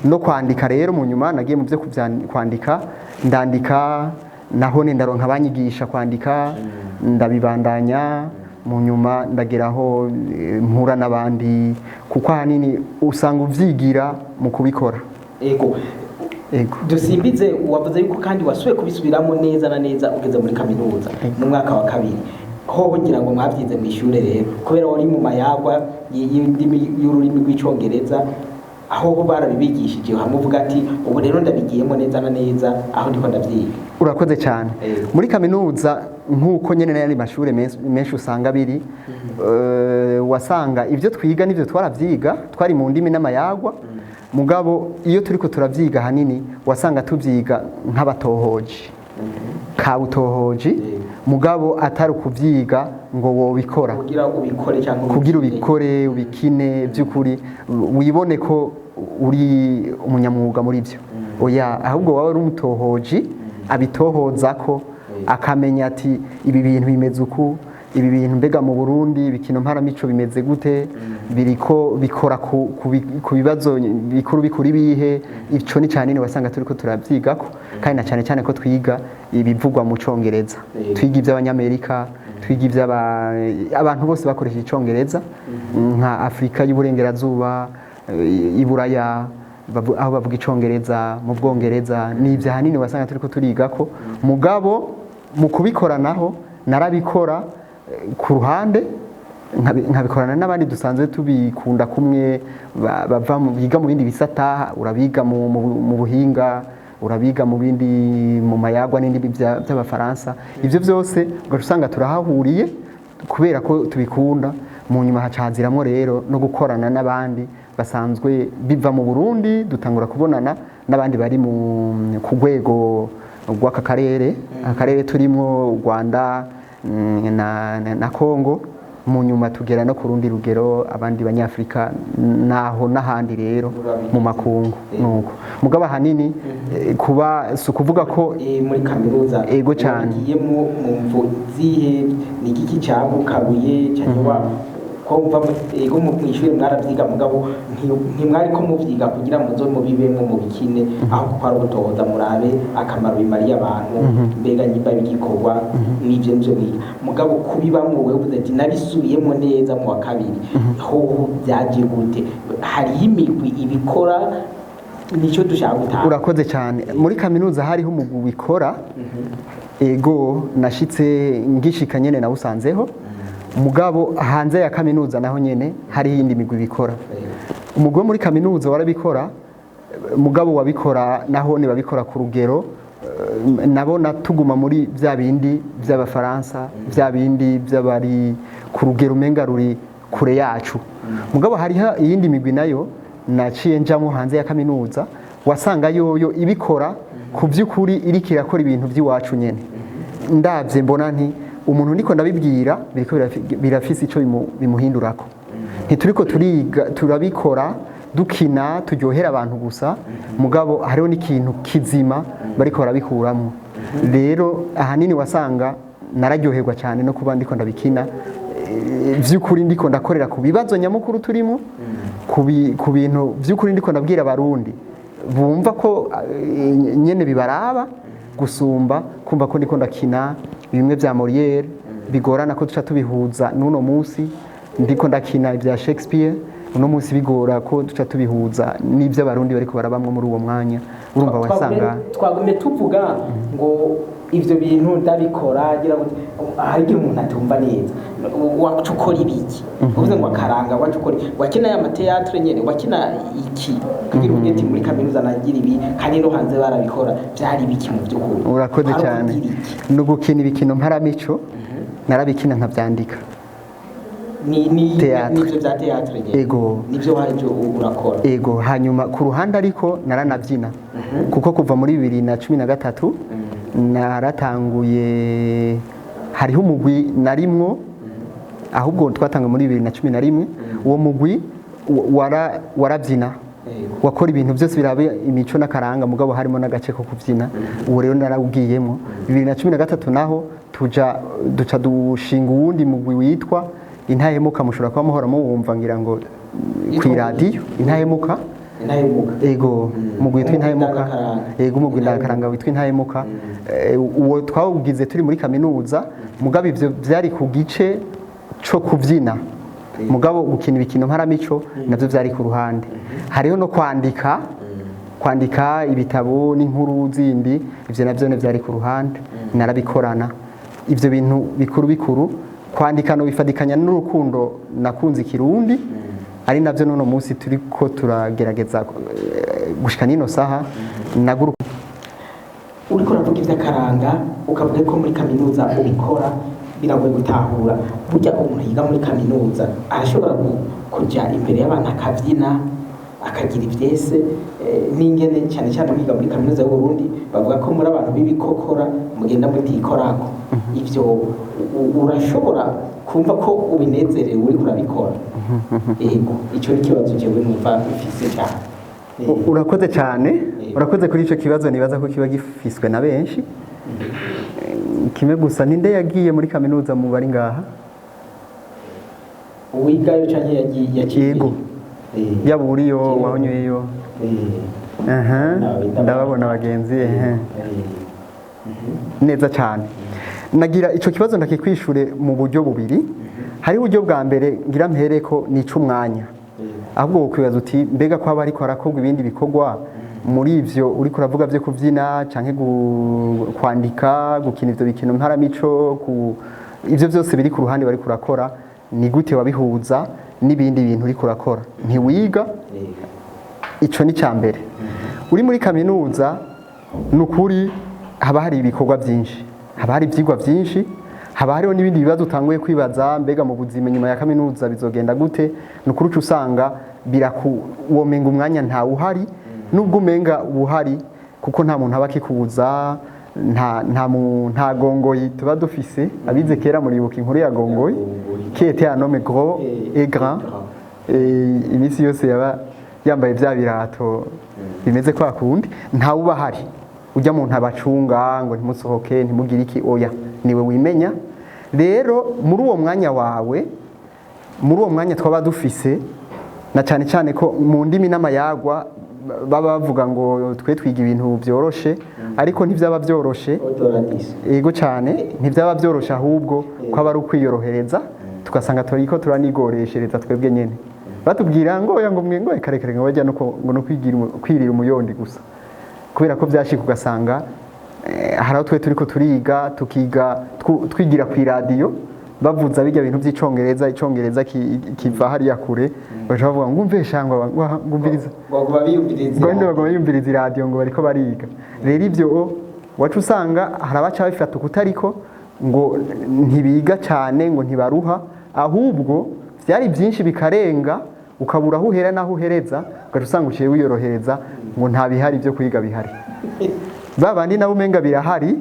No kwandika rero, mu nyuma nagiye mu byo kwandika, ndandika, nahone ndaronka abanyigisha kwandika, ndabibandanya. Mu nyuma ndageraho mpura n'abandi, kuko ahanini usanga uvyigira mu kubikora. Ego. Ego. Dusimbize, wavuze yuko kandi wasubiye kubisubiramo neza na neza ugeze muri kaminuza mu mwaka wa kabiri. Hoho ngira ngo mwabyize mu ishure rero, kubera wari mu mayagwa y'indimi, y'ururimi rw'Icongereza, aho ho barabibigishije hamwe uvuga ati ubu rero ndabigiyemo neza na neza aho ndiko ndavyiga? Urakoze cyane. Ego. Muri kaminuza, nk'uko nyene n'ayandi mashuri menshi usanga biri, wasanga ibyo twiga n'ibyo twaravyiga, twari mu ndimi n'amayagwa, mugabo iyo turiko turavyiga ahanini wasanga tuvyiga nk'abatohoji kabutohoji, mugabo atari ukuvyiga ngo wobikora. Kugira ubikore cyangwa kugira ubikine. Ubikore, ubikine by'ukuri, wibone ko uri umunyamwuga muri byo. Oya, ahubwo waba uri umutohoji abitohoza ko akamenya ati ibi bintu bimeze uku, ibi bintu mbega mu Burundi ibikino mparamico bimeze gute, biriko bikora ku bibazo bikuru bikuru ibihe. Ico ni cyane wasanga turiko turavyigako, kandi na cyane cyane ko twiga ibivugwa mu Congereza. Twiga iby'Abanyamerika, twiga iby'aba abantu bose bakoresheje Icongereza, nka Afurika y'Uburengerazuba, Iburaya, aho bavuga Icongereza, mu Bwongereza. Ni ibyo ahanini wasanga turiko turigako. Mugabo mu kubikoranaho narabikora ku ruhande, nkabikorana n'abandi dusanzwe tubikunda kumwe, bava biga mu bindi bisata. Urabiga mu buhinga, urabiga mu bindi, mu mayagwa n'indimi by'Abafaransa, ibyo byose ugaca usanga turahahuriye kubera ko tubikunda. Mu nyuma haca haziramo rero no gukorana n'abandi basanzwe biva mu Burundi, dutangura kubonana n'abandi bari ku rwego rw'aka karere, akarere turimo, u Rwanda na Congo. Mu nyuma tugera no ku rundi rugero, abandi Banyafrika naho n'ahandi rero mu makungu. Nuko mugabo ahanini kuba si ukuvuga ko Muri kaminuza Ego cane. wagiyemo mu mvo zihe? Ni igiki cyagukabuye cyangwa wa ko mva ego mu ishuri mwarabyiga, mugabo ntimwari ko muvyiga kugira muzo mubibemo, mubikine, aho kuko ari ugutohoza murabe akamaro bimariye abantu, mbega nyimba bigikorwa n'ivyo nivyo mwiga. Mugabo kubibamwo, wewe uvuze ati nabisubiyemo neza mu wa kabiri, hoho byaje gute? Hariho imigwi ibikora? Nicyo dushaka gutaha. Urakoze cyane. Muri kaminuza hariho umugwi ubikora. Ego, nashitse ngishika nyene nawusanzeho, mugabo hanze ya kaminuza naho nyene hariho iyindi migwi ibikora. Umugwi wo muri kaminuza warabikora, mugabo wabikora naho babikora ku rugero nabona tuguma muri bya bindi by'Abafaransa, bya bindi by'abari ku rugero umenga ruri kure yacu. Mugabo hariho iyindi migwi nayo naciye njamo hanze ya kaminuza, wasanga yoyo ibikora ku by'ukuri, iriko irakora ibintu by'iwacu nyene. Ndabye mbona nti umuntu ndiko ndabibwira biriko birafise ico bimuhindurako, ntituriko turiga turabikora dukina turyohera abantu gusa, mugabo hariho n'ikintu kizima bariko barabikuramwo. Rero ahanini wasanga nararyoherwa cyane no kuba ndiko ndabikina by'ukuri, ndiko ndakorera ku bibazo nyamukuru turimo, ku bintu by'ukuri ndiko ndabwira Abarundi bumva ko nyene bibaraba, gusumba kumva ko ndiko ndakina bimwe bya Molière bigorana ko tuca tubihuza n'uno munsi. Ndiko ndakina ibya Shakespeare uno munsi, bigora ko duca tubihuza n'ibyo Abarundi bariko barabamwo muri uwo mwanya. Urumva wasanga Twagumye tuvuga ngo ivyo bintu ndabikora, ngira ngo hari igihe umuntu atumva neza. Waca ukora ibiki? Uvuze ngo akaranga, waca ukora, wakina ya ma théâtre nyene, wakina iki kugira uvuge ati muri kaminuza nagira ibi kandi no hanze barabikora? Byari ibiki mu by'ukuri? Urakoze Hari cyane. ukugira iki? Ni ugukina ibikino mparamico, narabikina nkabyandika. Ni Théâtre. Nivyo bya théâtre nyene? Ego. Nivyo waje urakora? Ego. Hanyuma ku ruhande ariko naranabyina, kuko kuva muri 2013 naratanguye, hariho umugwi narimwo, ahubwo twatanguye muri 2011. Uwo mugwi warabyina, wakora ibintu byose biraba imico n'akaranga, mugabo harimo n'agace ko kubyina. Uwo rero narawugiyemo 2013, naho tuja duca dushinga uwundi mugwi witwa Intahemuka. Mushobora kuba muhora muwumva, ngira ngo ku iradiyo, Intahemuka. Intahemuka. Ego, umugwi witwa Intahemuka. Indangakaranga. Ego, umugwi ndangakaranga witwa Intahemuka. Uwo twawugize turi muri kaminuza, mugabo ivyo byari ku gice co kubyina, mugabo gukina ibikino mparamico navyo byari ku ruhande. Hariho no kwandika ibitabo n'inkuru zindi, ivyo navyo byari ku ruhande, narabikorana. Ivyo bintu bikuru bikuru, kwandika no bifadikanya n'urukundo nakunze Ikirundi, ari navyo n'uno munsi turiko turagerageza gushika n'ino saha naguru. Uriko uravuga ivy'akaranga, ukavuga ko muri kaminuza ubikora, biragoye gutahura. Burya umuntu yiga muri kaminuza arashobora kuja imbere y'abantu akabyina, akagira ivyese, n'ingene cyane cyane mwiga muri Kaminuza y'u Burundi, bavuga ko muri abantu b'ibikokora, mugenda mutikorako. Ivyo urashobora kumva ko ubinezerewe uriko urabikora? Yego, ico ni ikibazo jewe numva mfise cyane. Urakoze cyane, urakoze kuri icyo kibazo. Nibaza ko kiba gifiswe na benshi. Kimwe gusa, ninde yagiye muri kaminuza mu bari ngaha? Uwigayo canke yagiye, yaciye? Yego. Yaba uriyo wahonyweyo? Aha, ndababona bagenzi, ehe. Neza cyane. Nagira icyo kibazo ndakikwishure mu buryo bubiri. Hari uburyo bwa mbere ngira mpereko, nica umwanya. Ahubwo wokwibaza uti mbega ko haba ariko harakorwa ibindi bikorwa muri ivyo uriko uravuga byo kubyina canke kwandika, gukina ivyo bikino mparamico, ivyo byose biri ku ruhande bariko urakora, ni gute wabihuza n'ibindi bintu uriko urakora, ntiwiga? Ico ni cya mbere. Uri muri kaminuza, ni ukuri haba hari ibikorwa byinshi, haba hari ibyigwa byinshi, haba hariho n'ibindi bibazo utanguye kwibaza: mbega mu buzima nyuma ya kaminuza bizogenda gute? Ni ukuri uca usanga biraku womenga umwanya ntawe uhari, nubwo umenga ubuhari, kuko nta muntu aba akikubuza, nta gongoyi tuba dufise. Abize kera muribuka inkuru ya Gongoyi, qui était un homme gros et grand. Iminsi yose yaba yambaye bya birato bimeze kwa kundi. Ntawe uba ahari ujya muntu abacunga ngo ntimusohoke, ntimugire iki, oya, niwe wimenya. Rero muri uwo mwanya wawe, muri uwo mwanya twaba dufise, na cyane cyane ko mu ndimi n'amayagwa baba bavuga ngo twe twiga ibintu byoroshe, ariko ntibyaba byoroshe. Yego cyane, ntibyaba byoroshe, ahubwo ko aba ari ukwiyorohereza, tugasanga turiko turanigoreshereza twebwe nyene. Batubwira ngo oya, ngo mwe, ngo reka reka, ngo bajya no ngo no kwigira kwirira umuyondi gusa, kubera ko byashika ugasanga hari aho twe turiko turiga, tukiga twigira ku iradiyo, bavuza bijya bintu by'Icongereza, Icongereza kiva hariya kure, baca bavuga ngo umve shangwa, ngumviriza. Baguma biyumviriza. Ngo baguma biyumviriza iradiyo ngo bariko bariga. Rero ibyo waca usanga hari abaca babifata ukutariko, ngo ntibiga cyane, ngo ntibaruha, ahubwo byari byinshi bikarenga, ukabura aho uhera n'aho uhereza, ugaca usanga uciye wiyorohereza ngo nta bihari byo kwiga bihari. Ba bandi nabo umenga birahari,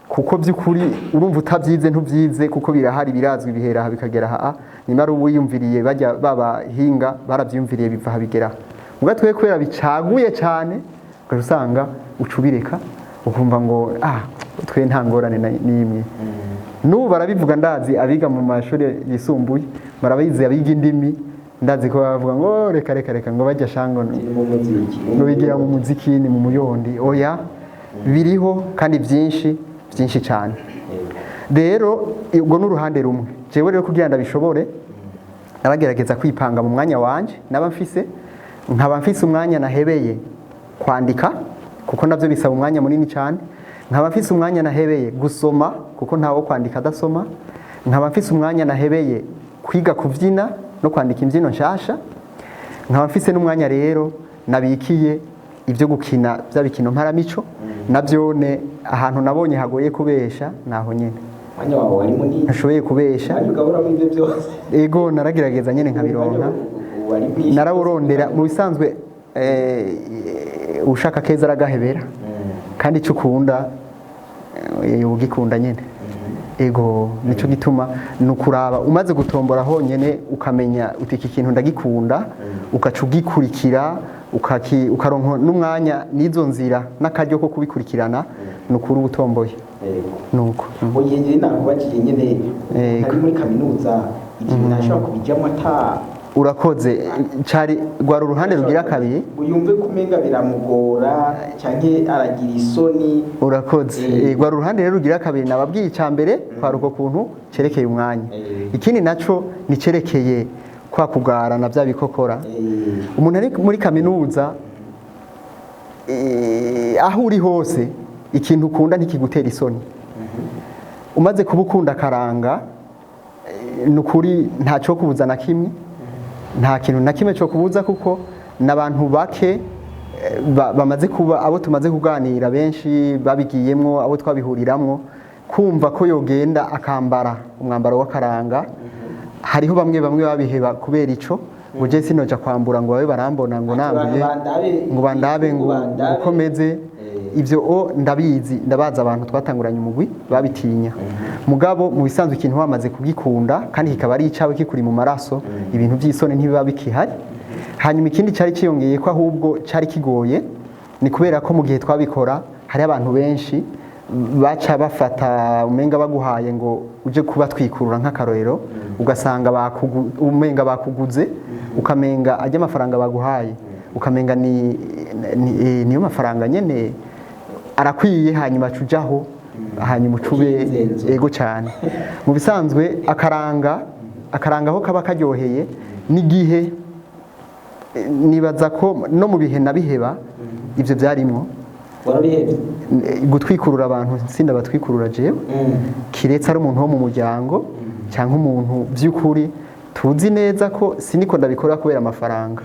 kuko by'ukuri urumva utabyize ntubyize, kuko birahari, birazwi, bihera aha bikagera aha. Nimba ari uwiyumviriye, bajya babahinga barabyiyumviriye, biva aha bigera aha. Muga twe kubera bicaguye cyane, ugaca usanga uca ubireka, ukumva ngo ah, twe nta ngorane n'imwe. N'ubu barabivuga, ndazi abiga mu mashuri yisumbuye barabizi, abiga indimi ndazi ko bavuga ngo reka reka reka, ngo bajya shango Ni mu muziki. Ngo bigira mu muziki, ni mu muyondi. Oya, biriho kandi byinshi byinshi cyane. Rero ubwo ni uruhande rumwe. Jewe rero kugira ndabishobore Naragerageza kwipanga mu mwanya wanje naba mfise, nkaba mfise umwanya nahebeye kwandika, kuko navyo bisaba umwanya munini cyane, nkaba mfise umwanya nahebeye gusoma, kuko ntawo kwandika adasoma, nkaba mfise umwanya nahebeye kwiga kuvyina no kwandika imbyino nshasha, nkaba mfise n'umwanya rero nabikiye ibyo gukina bya bikino mparamico. Navyone ahantu nabonye hagoye kubesha naho nyene. Umwanya wawe wari munini. Ntashoboye kubesha. Umwanya ugaburamo ibyo byose. Ego, naragerageza nyene nkabironka. Wari mwinshi. Narawurondera. Mu bisanzwe ushaka keza aragahebera, kandi icyo ukunda ugikunda nyene. Ego, nico gituma ni ukuraba umaze gutombora honyene, ukamenya uti iki kintu ndagikunda, ugaca ugikurikira, ukaronka n'umwanya n'izo nzira n'akaryo ko kubikurikirana, ni ukuri uba utomboye. Nuko. Mu gihe njye nakubajije nyine, ari muri kaminuza, ibyo bintu ashobora kubijyamo ata Urakoze. Cari rwari uruhande rugira kabiri. Yumve ko umenga biramugora cyangwa aragira isoni. Urakoze. Rwari uruhande rero rugira kabiri. Nababwiye icya mbere kwari uko kuntu cerekeye umwanya. Ikindi naco ni cerekeye kwa kugara na bya bikokora. Umuntu ari muri kaminuza, aho uri hose ikintu ukunda ntikigutera isoni. Umaze kuba ukunda akaranga, ni ukuri ntacyo kubuza na kimwe, nta kintu na kimwe cyo kubuza, kuko n'abantu bake bamaze kuba abo tumaze kuganira benshi babigiyemwo, abo twabihuriramwo, kumva ko yogenda akambara umwambaro w'akaranga, hariho bamwe bamwe babiheba kubera ico, ngo je sinoja kwambura ngo babe barambona ngo Ati nambuye bandabe, ngo bandabe, ngo bandabe. ukomeze. Ivyo o ndabizi, ndabaza abantu twatanguranye umugwi babitinya. Mugabo mu bisanzwe ikintu wamaze kugikunda kandi kikaba ari icawe kikuri mu maraso, ibintu by'isoni ntibiba bikihari. Hanyuma ikindi cari ciyongeye ko ahubwo cari kigoye, ni kubera ko mu gihe twabikora hari abantu benshi baca bafata umenga baguhaye ngo uje kubatwikurura nk'akarorero, ugasanga umenga bakuguze, ukamenga ajya amafaranga baguhaye, ukamenga niyo mafaranga nyene arakwiye, hanyuma acujaho, hanyuma ucube. Ukizenzo. Ego cyane. Mu bisanzwe akaranga aho kaba karyoheye n'igihe nibaza ko no mu bihe nabiheba ibyo byarimwo. Warabihebye? Gutwikurura abantu sinda batwikurura jewe, kiretse ari umuntu wo mu muryango cyangwa umuntu by'ukuri tuzi neza ko siniko ndabikora kubera amafaranga,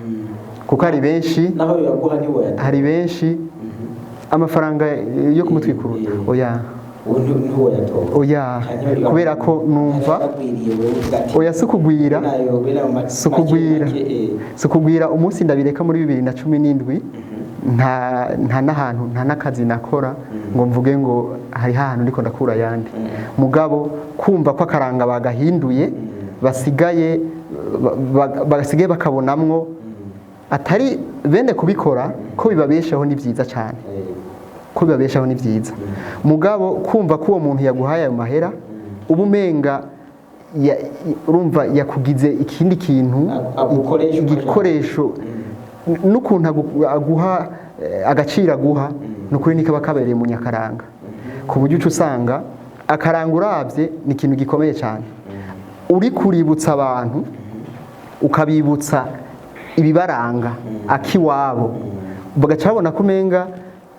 kuko hari benshi. Naho yaguha ntiwoyatora? Hari benshi amafaranga yo kumutwikurura, oya. Ubu ntiwoyatora? Oya, kubera ko numva Yaragwiriye, wewe uvuga ati oya, si ukugwira. Nayo bene ayo Si ukugwira. make, Si ukugwira. Umunsi ndabireka muri 2017, nta n'ahantu, nta n'akazi nakora ngo mvuge ngo hari ahantu ndiko ndakura ayandi. Mugabo kumva ko akaranga bagahinduye, basigaye basigaye bakabonamwo atari bene kubikora ko bibabeshaho, ni byiza cyane. Ko bibabeshaho ni byiza, mugabo kumva ko uwo muntu yaguhaye ayo mahera uba umenga urumva yakugize ikindi kintu. Agukoresha uko ashaka. Igikoresho n'ukuntu aguha agaciro aguha, ni ukuri niko kaba kabereye mu nyakaranga, ku buryo uca usanga akaranga urabye ni ikintu gikomeye cyane. Uri kuributsa abantu, ukabibutsa ibibaranga akiwabo, bagaca babona ko umenga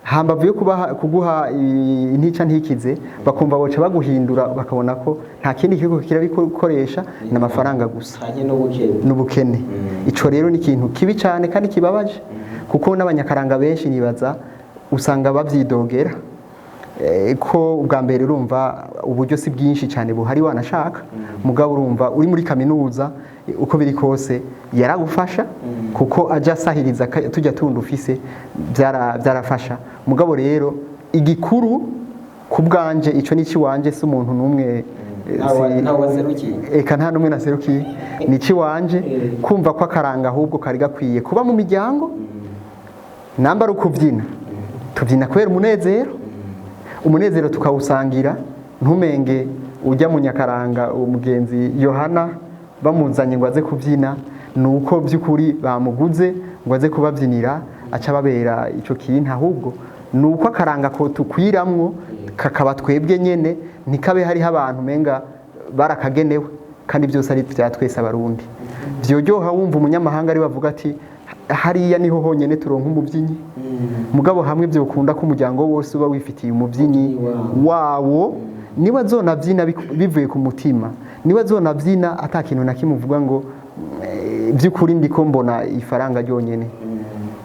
hambavu yo kuguha intica ntikize, bakumva boca baguhindura, bakabona ko nta kindi kigo kirabikoresha, ni amafaranga gusa. Canke n'ubukene. N'ubukene. Ico rero ni ikintu kibi cyane kandi kibabaje, kuko n'abanyakaranga benshi nibaza usanga bavyidogera. Ko ubwa mbere urumva uburyo si bwinshi cyane buhari wanashaka, mugabo urumva uri muri kaminuza, uko biri kose yaragufasha, kuko aja asahiriza tujya tundi ufise, byarafasha. Mugabo rero igikuru ku bwanje, ico ni ikiwanje, si umuntu n'umwe Ntawe waserukiye. Eka, nta n'umwe naserukiye, ni ikiwanje. Kumva ko akaranga ahubwo kari gakwiye kuba mu miryango. Namba ari ukubyina, tubyina kubera umunezero, umunezero tukawusangira. Ntumenge ujya mu nyakaranga, umugenzi Yohana bamuzanye ngo aze kubyina, ni uko by'ukuri bamuguze ngo aze kubabyinira, aca babera icyo kintu. Ahubwo ni uko akaranga ko tukwiramwo kakaba twebwe nyene, ntikabe hariho abantu umenga barakagenewe, kandi byose ari bya twese Abarundi. Vyoryoha wumva umunyamahanga ari bavuga ati hariya niho honyene turonka umubyinyi. Mugabo hamwe byokunda ko umuryango wose uba wifitiye umubyinyi wawo, niwe azonabyina bivuye ku mutima, niwe azonabyina ata kintu na kimwe uvuga ngo by'ukuri ndiko mbona ifaranga ryonyene.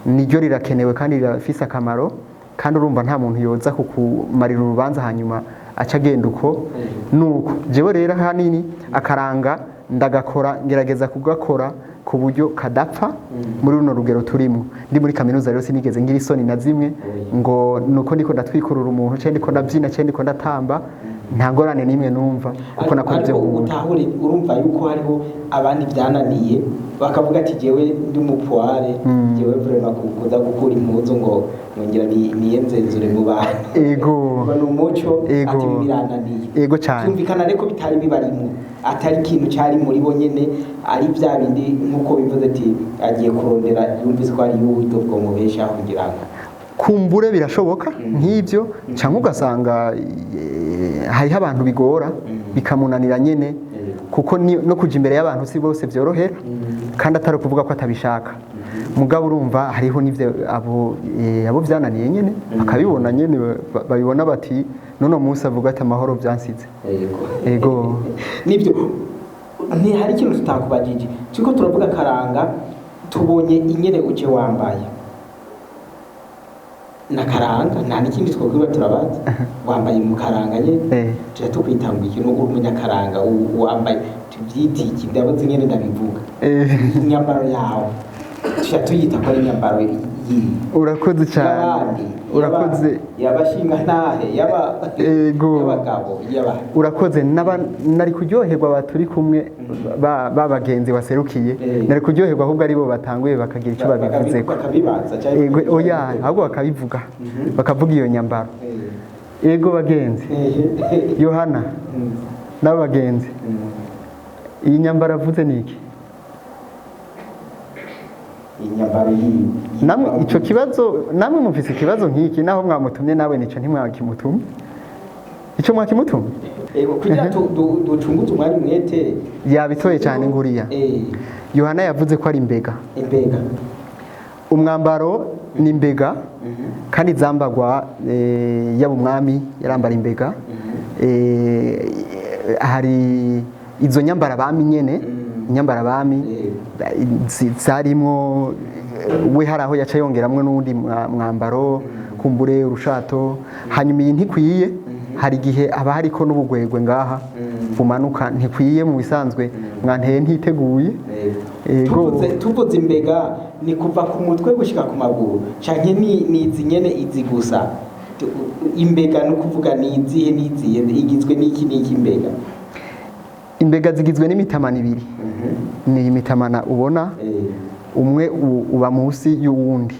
Niryo rirakenewe kandi rirafise akamaro, kandi urumva nta muntu yoza kukumarira urubanza hanyuma aca agenda uko. Nuko jewe rero ahanini akaranga ndagakora, ngerageza kugakora ku buryo kadapfa muri runo rugero turimo. Ndi muri kaminuza rero sinigeze ngira isoni na zimwe ngo nuko ndiko ndatwikurura umuntu cyangwa ndiko ndabyina cyangwa ndiko ndatamba, nta ngorane n'imwe numva kuko nakora ibyo Ariko nkunda. utahure, urumva yuko hariho abandi byananiye bakavuga ati jewe ndi umupuware, jewe vraiment kuza gukura impuzu ngo nongera niyenzenzure mu bantu. Ego. Ngo ni umuco. Ego. Ati ibi birananiye. Ego cyane. Byumvikana ariko bitari bibarimwo, atari ikintu cyari muri bo nyene, ari bya bindi nk'uko bivuze ati agiye kurondera yumvise ko ari uburyo bwomubeshaho kugira ngo Kumbure birashoboka nk'ibyo, cyangwa ugasanga hariho abantu bigora bikamunanira nyene, kuko no kuja imbere y'abantu si bose byorohera, kandi atari ukuvuga ko atabishaka. Mugabo urumva hariho n'ivyo abo byananiye nyene bakabibona nyene, babibona bati none munsi avuga ati amahoro byansize. Yego. Ego. Nibyo, ntihari ikintu tutakubajije. Turiko turavuga karanga, tubonye ingene uje wambaye na karanga, nta n'ikindi twokwiba turabaza, wambaye mu karanga nyene. Tuja tukwita ngo iki? Uri umunyakaranga, wambaye tuvyite iki? Ndabaza ingene ndabivuga. Inyambaro yawe tuja tuyita ko ari inyambaro yiyi? Urakoze cyane. Y'abandi? Urakoze. Y'abashinga ntahe, yaba Ego. y'abagabo, yaba Urakoze. Nari kuryoherwa baturi kumwe, ba bagenzi waserukiye. Nari kuryoherwa ahubwo aribo batanguye bakagira icyo babivuzeko. Bakabibaza cyangwa Ego, oya, ahubwo bakabivuga, bakavuga iyo nyambaro. Ego bagenzi, Yohana n'abagenzi, iyi nyambaro avuze ni iki? Inyambaro yiwe. Namwe ico kibazo, namwe mufise ikibazo nk'iki, naho mwamutumye nawe nico ntimwakimutumye, ico mwakimutumye. Ego, kugira ducunguze umwanya umwete. Yabitoye cyane nguriya. Yohana yavuze ko ari imbega. Imbega. Umwambaro ni imbega, kandi zambagwa yaba umwami yarambara imbega. Hari izo nyambara abami nyene, inyambara abami zarimwo, we hari aho yaca yongeramwo n'uwundi mwambaro, kumbure urushato. Hanyuma iyi ntikwiye, hari igihe aba hariko n'ubugwegwe ngaha bumanuka, ntikwiye mu bisanzwe. Mwanteye ntiteguye. Ego. Tuvuze imbega ni kuva ku mutwe gushika ku maguru canke ni izi nyene izi gusa? Imbega ni ukuvuga ni izihe n'izihe, igizwe n'iki n'iki imbega? Imbega zigizwe n'imitamana ibiri, ni imitamana ubona, umwe uba munsi y'uwundi.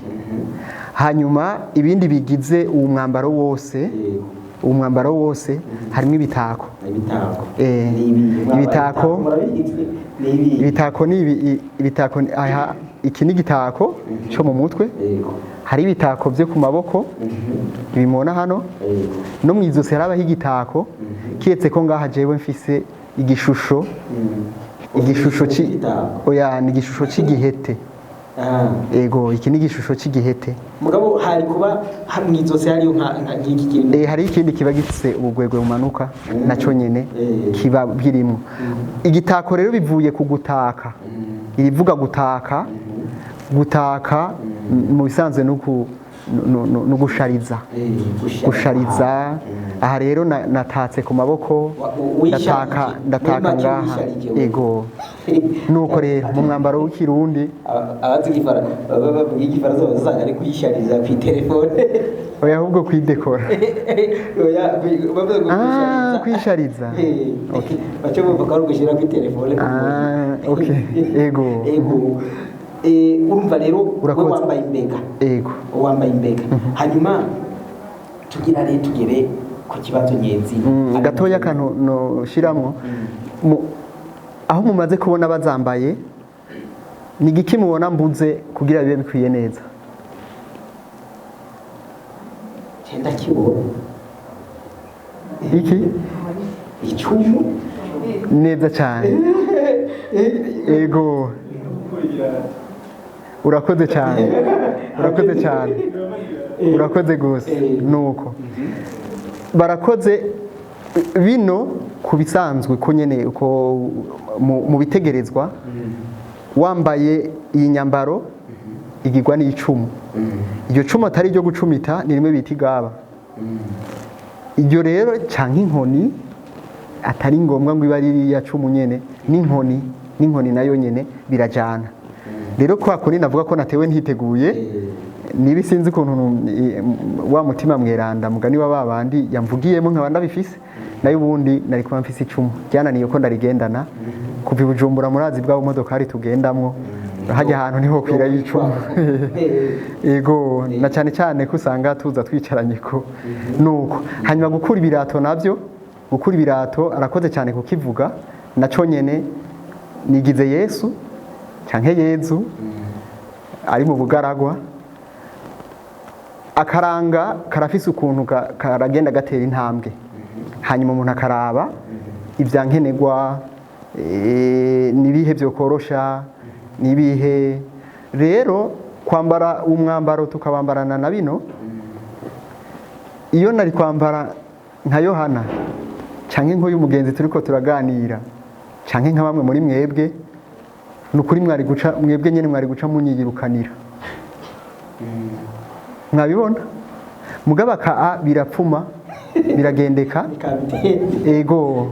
Hanyuma ibindi bigize uwo mwambaro wose, uwo mwambaro wose harimo ibitako. Ibitako. Ni ibihe? Ibitako. Murabizi? Ni ibihe? Ibitako ni ibi, ibitako aha, iki ni igitako cyo mu mutwe. Hari ibitako byo ku maboko bimubona hano, no mu izosi harabaho igitako, kiretse ko ngaha jewe mfise igishusho, igishusho ci Igitako. oya, ni igishusho c'igihete. Ego, iki ni igishusho c'igihete. Mugabo hari kuba mw'izosi hariyo nk'iki kintu. Hari ikindi kiba gifise ubugwegwe bumanuka naco nyene kiba birimo igitako. Rero bivuye ku gutaka, irivuga gutaka. Gutaka mu bisanzwe no gushariza. Gushariza. Aha rero natatse ku maboko, Wisharije. ndataka Muri make ngaha. wisharije wewe. Ego, nuko rero mu mwambaro w'ikirundi. Abazi igifara baba bavuga igifaransa bazasanga ari kuyishariza ku telefone. Oya, ahubwo kwidekora. Oya, bavuga ngo Kwishariza. Okay. Bace bumva ko ari ugushyira kuri telefone. Ah, okay. Ego. Ego. Urumva rero we Urakoze. wambaye imbega. Ego. Wambaye imbega, hanyuma tugira rero tugere ku kibazo nyenzi. Gatoya akantu noshiramwo. Aho mumaze kubona bazambaye, ni igiki mubona mbuze kugira bibe bikwiye neza? Cyenda kibona. Iki? Icumu. Neza cyane. Ego, urakoze cyane, urakoze cyane, urakoze gose. Nuko barakoze bino ku bisanzwe ko nyene uko mu bitegerezwa wambaye iyi nyambaro igirwa n'icumu. Iryo cumu atari iryo gucumita, ni rimwe bita igaba. Iryo rero canke inkoni, atari ngombwa ngo ibe ari iriya cumu nyene, n'inkoni nayo nyene birajana. Rero kwa kundi navuga ko natewe ntiteguye, niba sinzi ukuntu wa mutima mweranda mugani wa babandi yamvugiyemo nkaba ndabifise, nayo ubundi nari kuba mfise icumu. Ryananiye ko ndarigendana kuva i Bujumbura, murazi bwa modokari tugendamwo, hajya ahantu niho kwira y'icumu. Ego, na cyane cyane ko usanga tuza twicaranye ko nuko. Hanyuma gukura ibirato navyo, gukura ibirato arakoze cyane kukivuga, naco nyene nigize Yesu canke Yezu ari mu bugaragwa. Akaranga karafise ukuntu karagenda gatera intambwe, hanyuma umuntu akaraba ibya nkenerwa, nibihe byokorosha, nibihe rero kwambara umwambaro tukabambarana na bino. Iyo nari kwambara nka Yohana canke nk'uyu mugenzi turiko turaganira canke nka bamwe muri mwebwe, ni ukuri mwari guca mwebwe nyene mwari guca munyiyirukanira, mwabibona. Mugabo aka birapfuma biragendeka. Ego,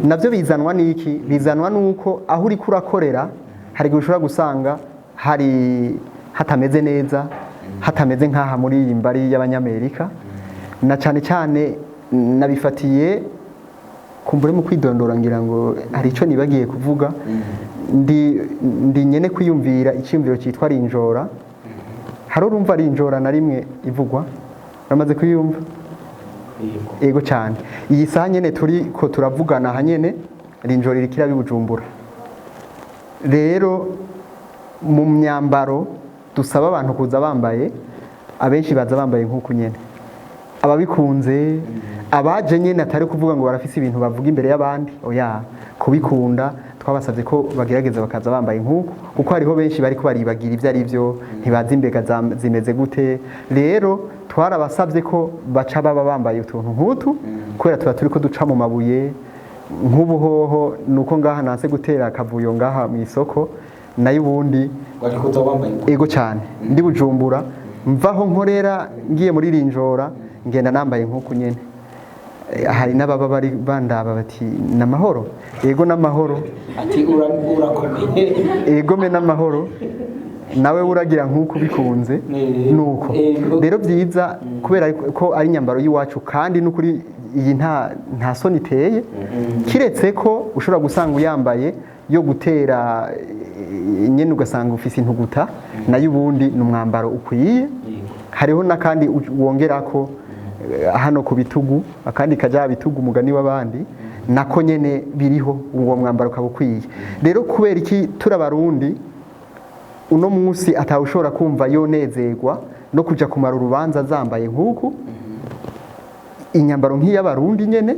navyo bizanwa n'iki? Bizanwa nuko aho uriko urakorera hari igihe ushobora gusanga hari hatameze neza, hatameze nk'aha muri iyi mbari y'Abanyamerika. Na cyane cyane nabifatiye kumbure mu kwidondora, ngira ngo hari icyo nibagiye kuvuga. Ndi nyene kwiyumvira icyumviro cyitwa rinjora. Hari urumva rinjora na rimwe ivugwa? Uramaze kuyumva? Ego cyane. Iyi saha nyene turi ko turavugana aha nyene rinjora irikira bibujumbura. Rero mu myambaro dusaba abantu kuza bambaye, abenshi baza bambaye nk'uku nyene, ababikunze, abaje nyene atari kuvuga ngo barafise ibintu bavuga imbere y'abandi, oya, kubikunda twabasabye ko bagerageza bakaza bambaye nk'uku, kuko hariho benshi bariko baribagira ibyo ari byo, ntibazi imbega zimeze gute. Rero twarabasabye ko baca baba bambaye utuntu nk'utu, kubera tuba turiko duca mu mabuye nk'ubuhoho. Nuko ngaha nanse gutera akavuyo ngaha mu isoko, nayo ubundi wari kuza wambaye uko. Ego cyane, ndi Bujumbura mvaho nkorera ngiye muri rinjora ngenda nambaye nk'uku nyene. Hari n'ababa bari bandaba bati namahoro. Ego, n'amahoro. Ati urakomeye. Ego me n'amahoro, nawe uragira nk'uko bikunze. Nuko rero byiza kubera ko ari inyambaro y'iwacu, kandi n'ukuri iyi nta soni iteye, kiretse ko ushobora gusanga uyambaye yo gutera nyene ugasanga ufise intuguta, nayo ubundi ni umwambaro ukwiye. Hariho n'akandi wongerako hano ku bitugu, akandi kaja bitugu umugani w'abandi, nako nyene biriho, uwo mwambaro ukaba ukwiye. Rero kubera iki turi Abarundi uno munsi atawushobora kumva yonezerwa no kuja kumara urubanza zambaye nk'uku, inyambaro nk'iy'Abarundi nyene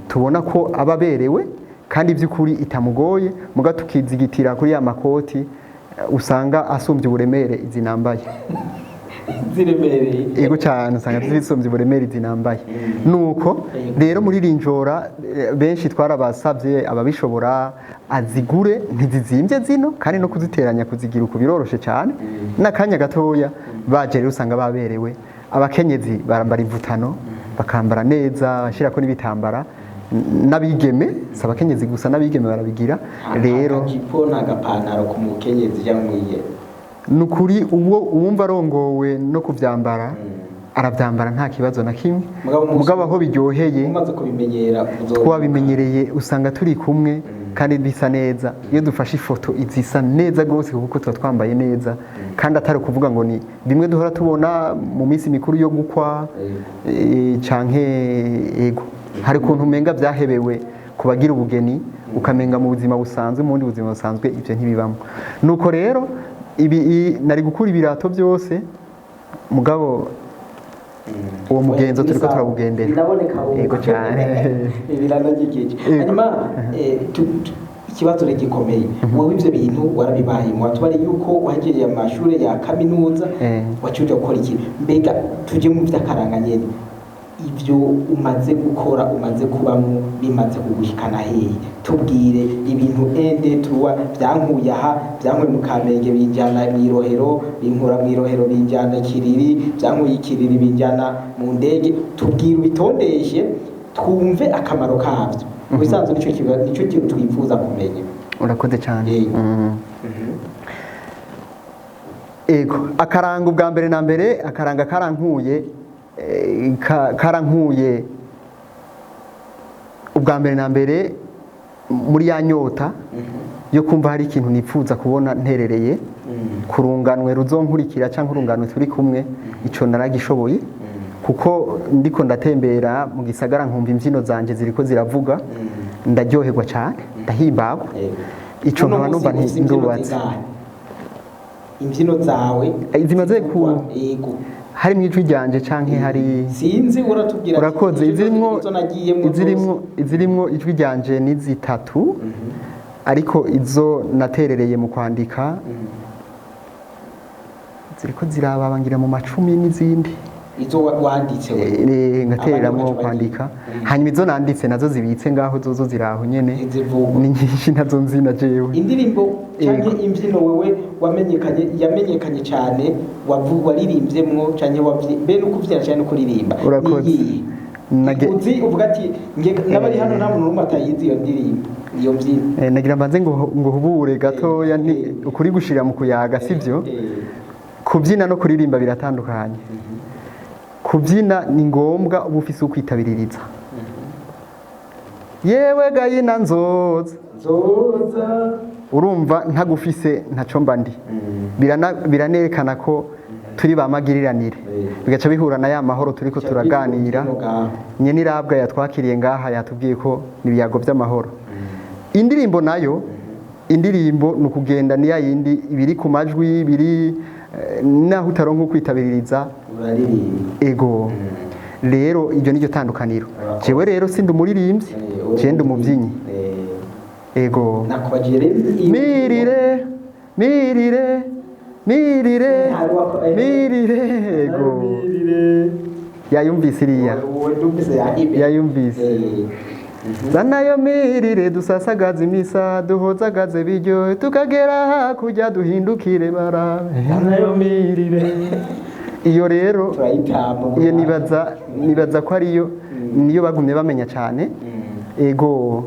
tubona ko aba aberewe kandi by'ukuri itamugoye, muga tukizigitira kuri ya makoti usanga asumbye uburemere izi nambaye. Ziremereye. Ego cyane, usanga zisumbye uburemere izi nambaye. Nuko rero muri rinjora benshi twarabasabye ababishobora azigure, ntizizimbye zino, kandi no kuziteranya kuzigira uku biroroshe cyane n'akanya gatoya. Baje rero usanga baberewe. Abakenyezi barambara imvutano, bakambara neza, bashyirako n'ibitambara, n'abigeme, si abakenyezi gusa, n'abigeme barabigira. Rero akajipo n'agapantaro ku mukenyezi cyangwa umwigeme. Ni ukuri uwo uwumva arongowe no kuvyambara aravyambara, nta kibazo na kimwe. Mugabo Mugabo aho biryoheye umaze kubimenyera twabimenyereye, usanga turi kumwe kandi bisa neza. Iyo dufashe ifoto izisa neza rwose, kuko tuba twambaye neza, kandi atari ukuvuga ngo ni bimwe duhora tubona mu minsi mikuru yo gukwa canke. Ego, hari ukuntu umenga byahebewe ku bagira ubugeni, ukamenga mu buzima busanzwe, mu bundi buzima busanzwe ibyo ntibibamo. Nuko rero ibi nari gukura ibirato byose, mugabo uwo mugenzo turiko turawugendera. Biraboneka ubu. Yego cyane. Biranagikije. Yego. Hanyuma Ikibazo rero gikomeye, wowe ivyo bintu warabibayemo, watubariye yuko wahejeje amashure ya kaminuza, waciye uja gukora iki? Mbega tuje mu vy'akaranga nyene, ivyo umaze gukora, umaze kubamwo, bimaze kugushikana hehe? Tubwire ibintu ende tuwa byankuye aha, byankuye mu Kamenge binjyana mu Irohero, binkura mu Irohero binjyana Kiriri, byankuye Ikiriri binjyana mu ndege. Tubwire, ubitondeshe, twumve akamaro kabyo. Mu bisanzwe nico kintu twifuza kumenya. Urakoze cyane. Yego. Ego, akaranga ubwa mbere na mbere, akaranga karankuye, karankuye ubwa mbere na mbere muri ya nyota yo kumva hari ikintu nipfuza kubona nterereye kurunganwe ruzonkurikira cyangwa urunganwe turi kumwe. Ico naragishoboye, kuko ndiko ndatembera mu gisagara nkumva imbyino zanje ziriko ziravuga, ndaryoherwa cyane, ndahimbagwa. Ico Uno nkaba munsi numva ufise imbyino ndubatse. zingahe? Imbyino zawe Zimaze Yego. Hari mu ijwi ryanje canke hari Sinzi, uratubwira ati, Urakoze. izo Izirimwo izo nagiyemwo izirimwo zose. Izirimwo ijwi ryanje ni zitatu, ariko izo naterereye mu kwandika ziriko zirababa ngira mu macumi n'izindi. Izo wanditse we? Ngatereramwo Abandi bagaca kwandika. bagira. Hanyuma izo nanditse nazo zibitse ngaho, zozo ziraho nyene. Ntizivugwa. Ni nyinshi, nazo nzi na jewe. Indirimbo canke imbyino wewe wamenyekanye, yamenyekanye cyane, waririmvyemwo canke mbe no kuvyina canke no kuririmba, Urakoze. niyihe? Uzi uvuga ati n'abari hano nta muntu n'umwe atayizi iyo ndirimbo, iyo mbyino. Nagira mbanze ngo hubure gatoya, ni ukuri gushira mu kuyaga, sivyo? Kubyina no kuririmba biratandukanye. Kubyina ni ngombwa uba ufise ukwitabiririza. Yewe gayina nzoza, Nzoza. Urumva ntagufise ntaco mba ndi. Biranerekana ko turi ba magiriranire, bigaca bihura na ya mahoro turiko turaganira. Ngaho. Nyene irabwa yatwakiriye ngaha yatubwiye ko ni ibiyago by'amahoro. Indirimbo nayo, indirimbo ni ukugenda, ni ya yindi ibiri ku majwi biri, naho utaronka ukwitabiririza Uraririmba. Ego, rero iryo niryo tandukaniro. Urakoze. Jewe rero sindi umuririmbyi, je ndi umubyinnyi. Ego. Nakubajije rero iyo Mirire, mirire, mirire, mirire. Ego. Mirire. Yayumvise iriya? Wowe ndumvise yahibe. Yayumvise. Zanayo mirire, dusasagaze imisa, duhozagaze biryo, tukagera hakurya duhindukire barabe. Zanayo mirire. Iyo rero Turayitamba. iyo nibaza ko ariyo niyo bagumye bamenya cyane. Ego,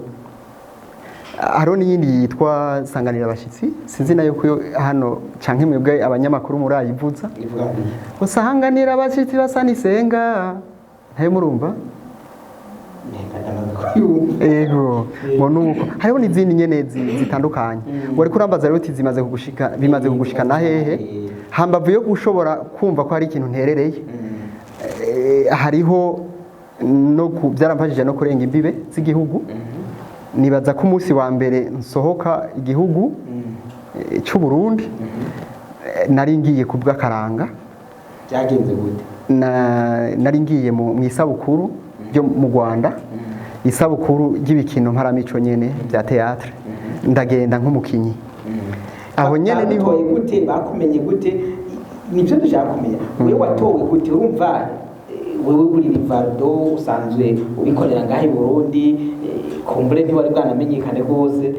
hariho n'iyindi yitwa sanganira abashyitsi, sinzi nayo ko hano canke mwebwe abanyamakuru murayivuza. Ivuga ngo iki? Usanganira abashyitsi basa n'isenga, ntayo murumva? Nenga ndamaze kuyumva. Ego, ngo nuko hariho n'izindi nyene zitandukanye. Wari kurambaza rero uti zimaze kugushika, bimaze kugushika na hehe? Hambavu yo gushobora kumva ko hari ikintu nterereye, hariho no byaramfashije no kurenga imbibe z'igihugu. Nibaza ko umunsi wa mbere nsohoka igihugu cy'u Burundi, nari ngiye ku bw'akaranga. Byagenze gute? Nari ngiye mu isabukuru ryo mu Rwanda, isabukuru ry'ibikino mparamico nyene bya théâtre, ndagenda nk'umukinyi. Aho nyene niho Bagutoye gute? Bakumenye gute? Nibyo dushaka kumenya. Wewe watowe gute? Urumva, wewe uri Rivaldo, usanzwe ubikorera ngaho i Burundi, kumbure ntiwari bwanamenyekane rwose.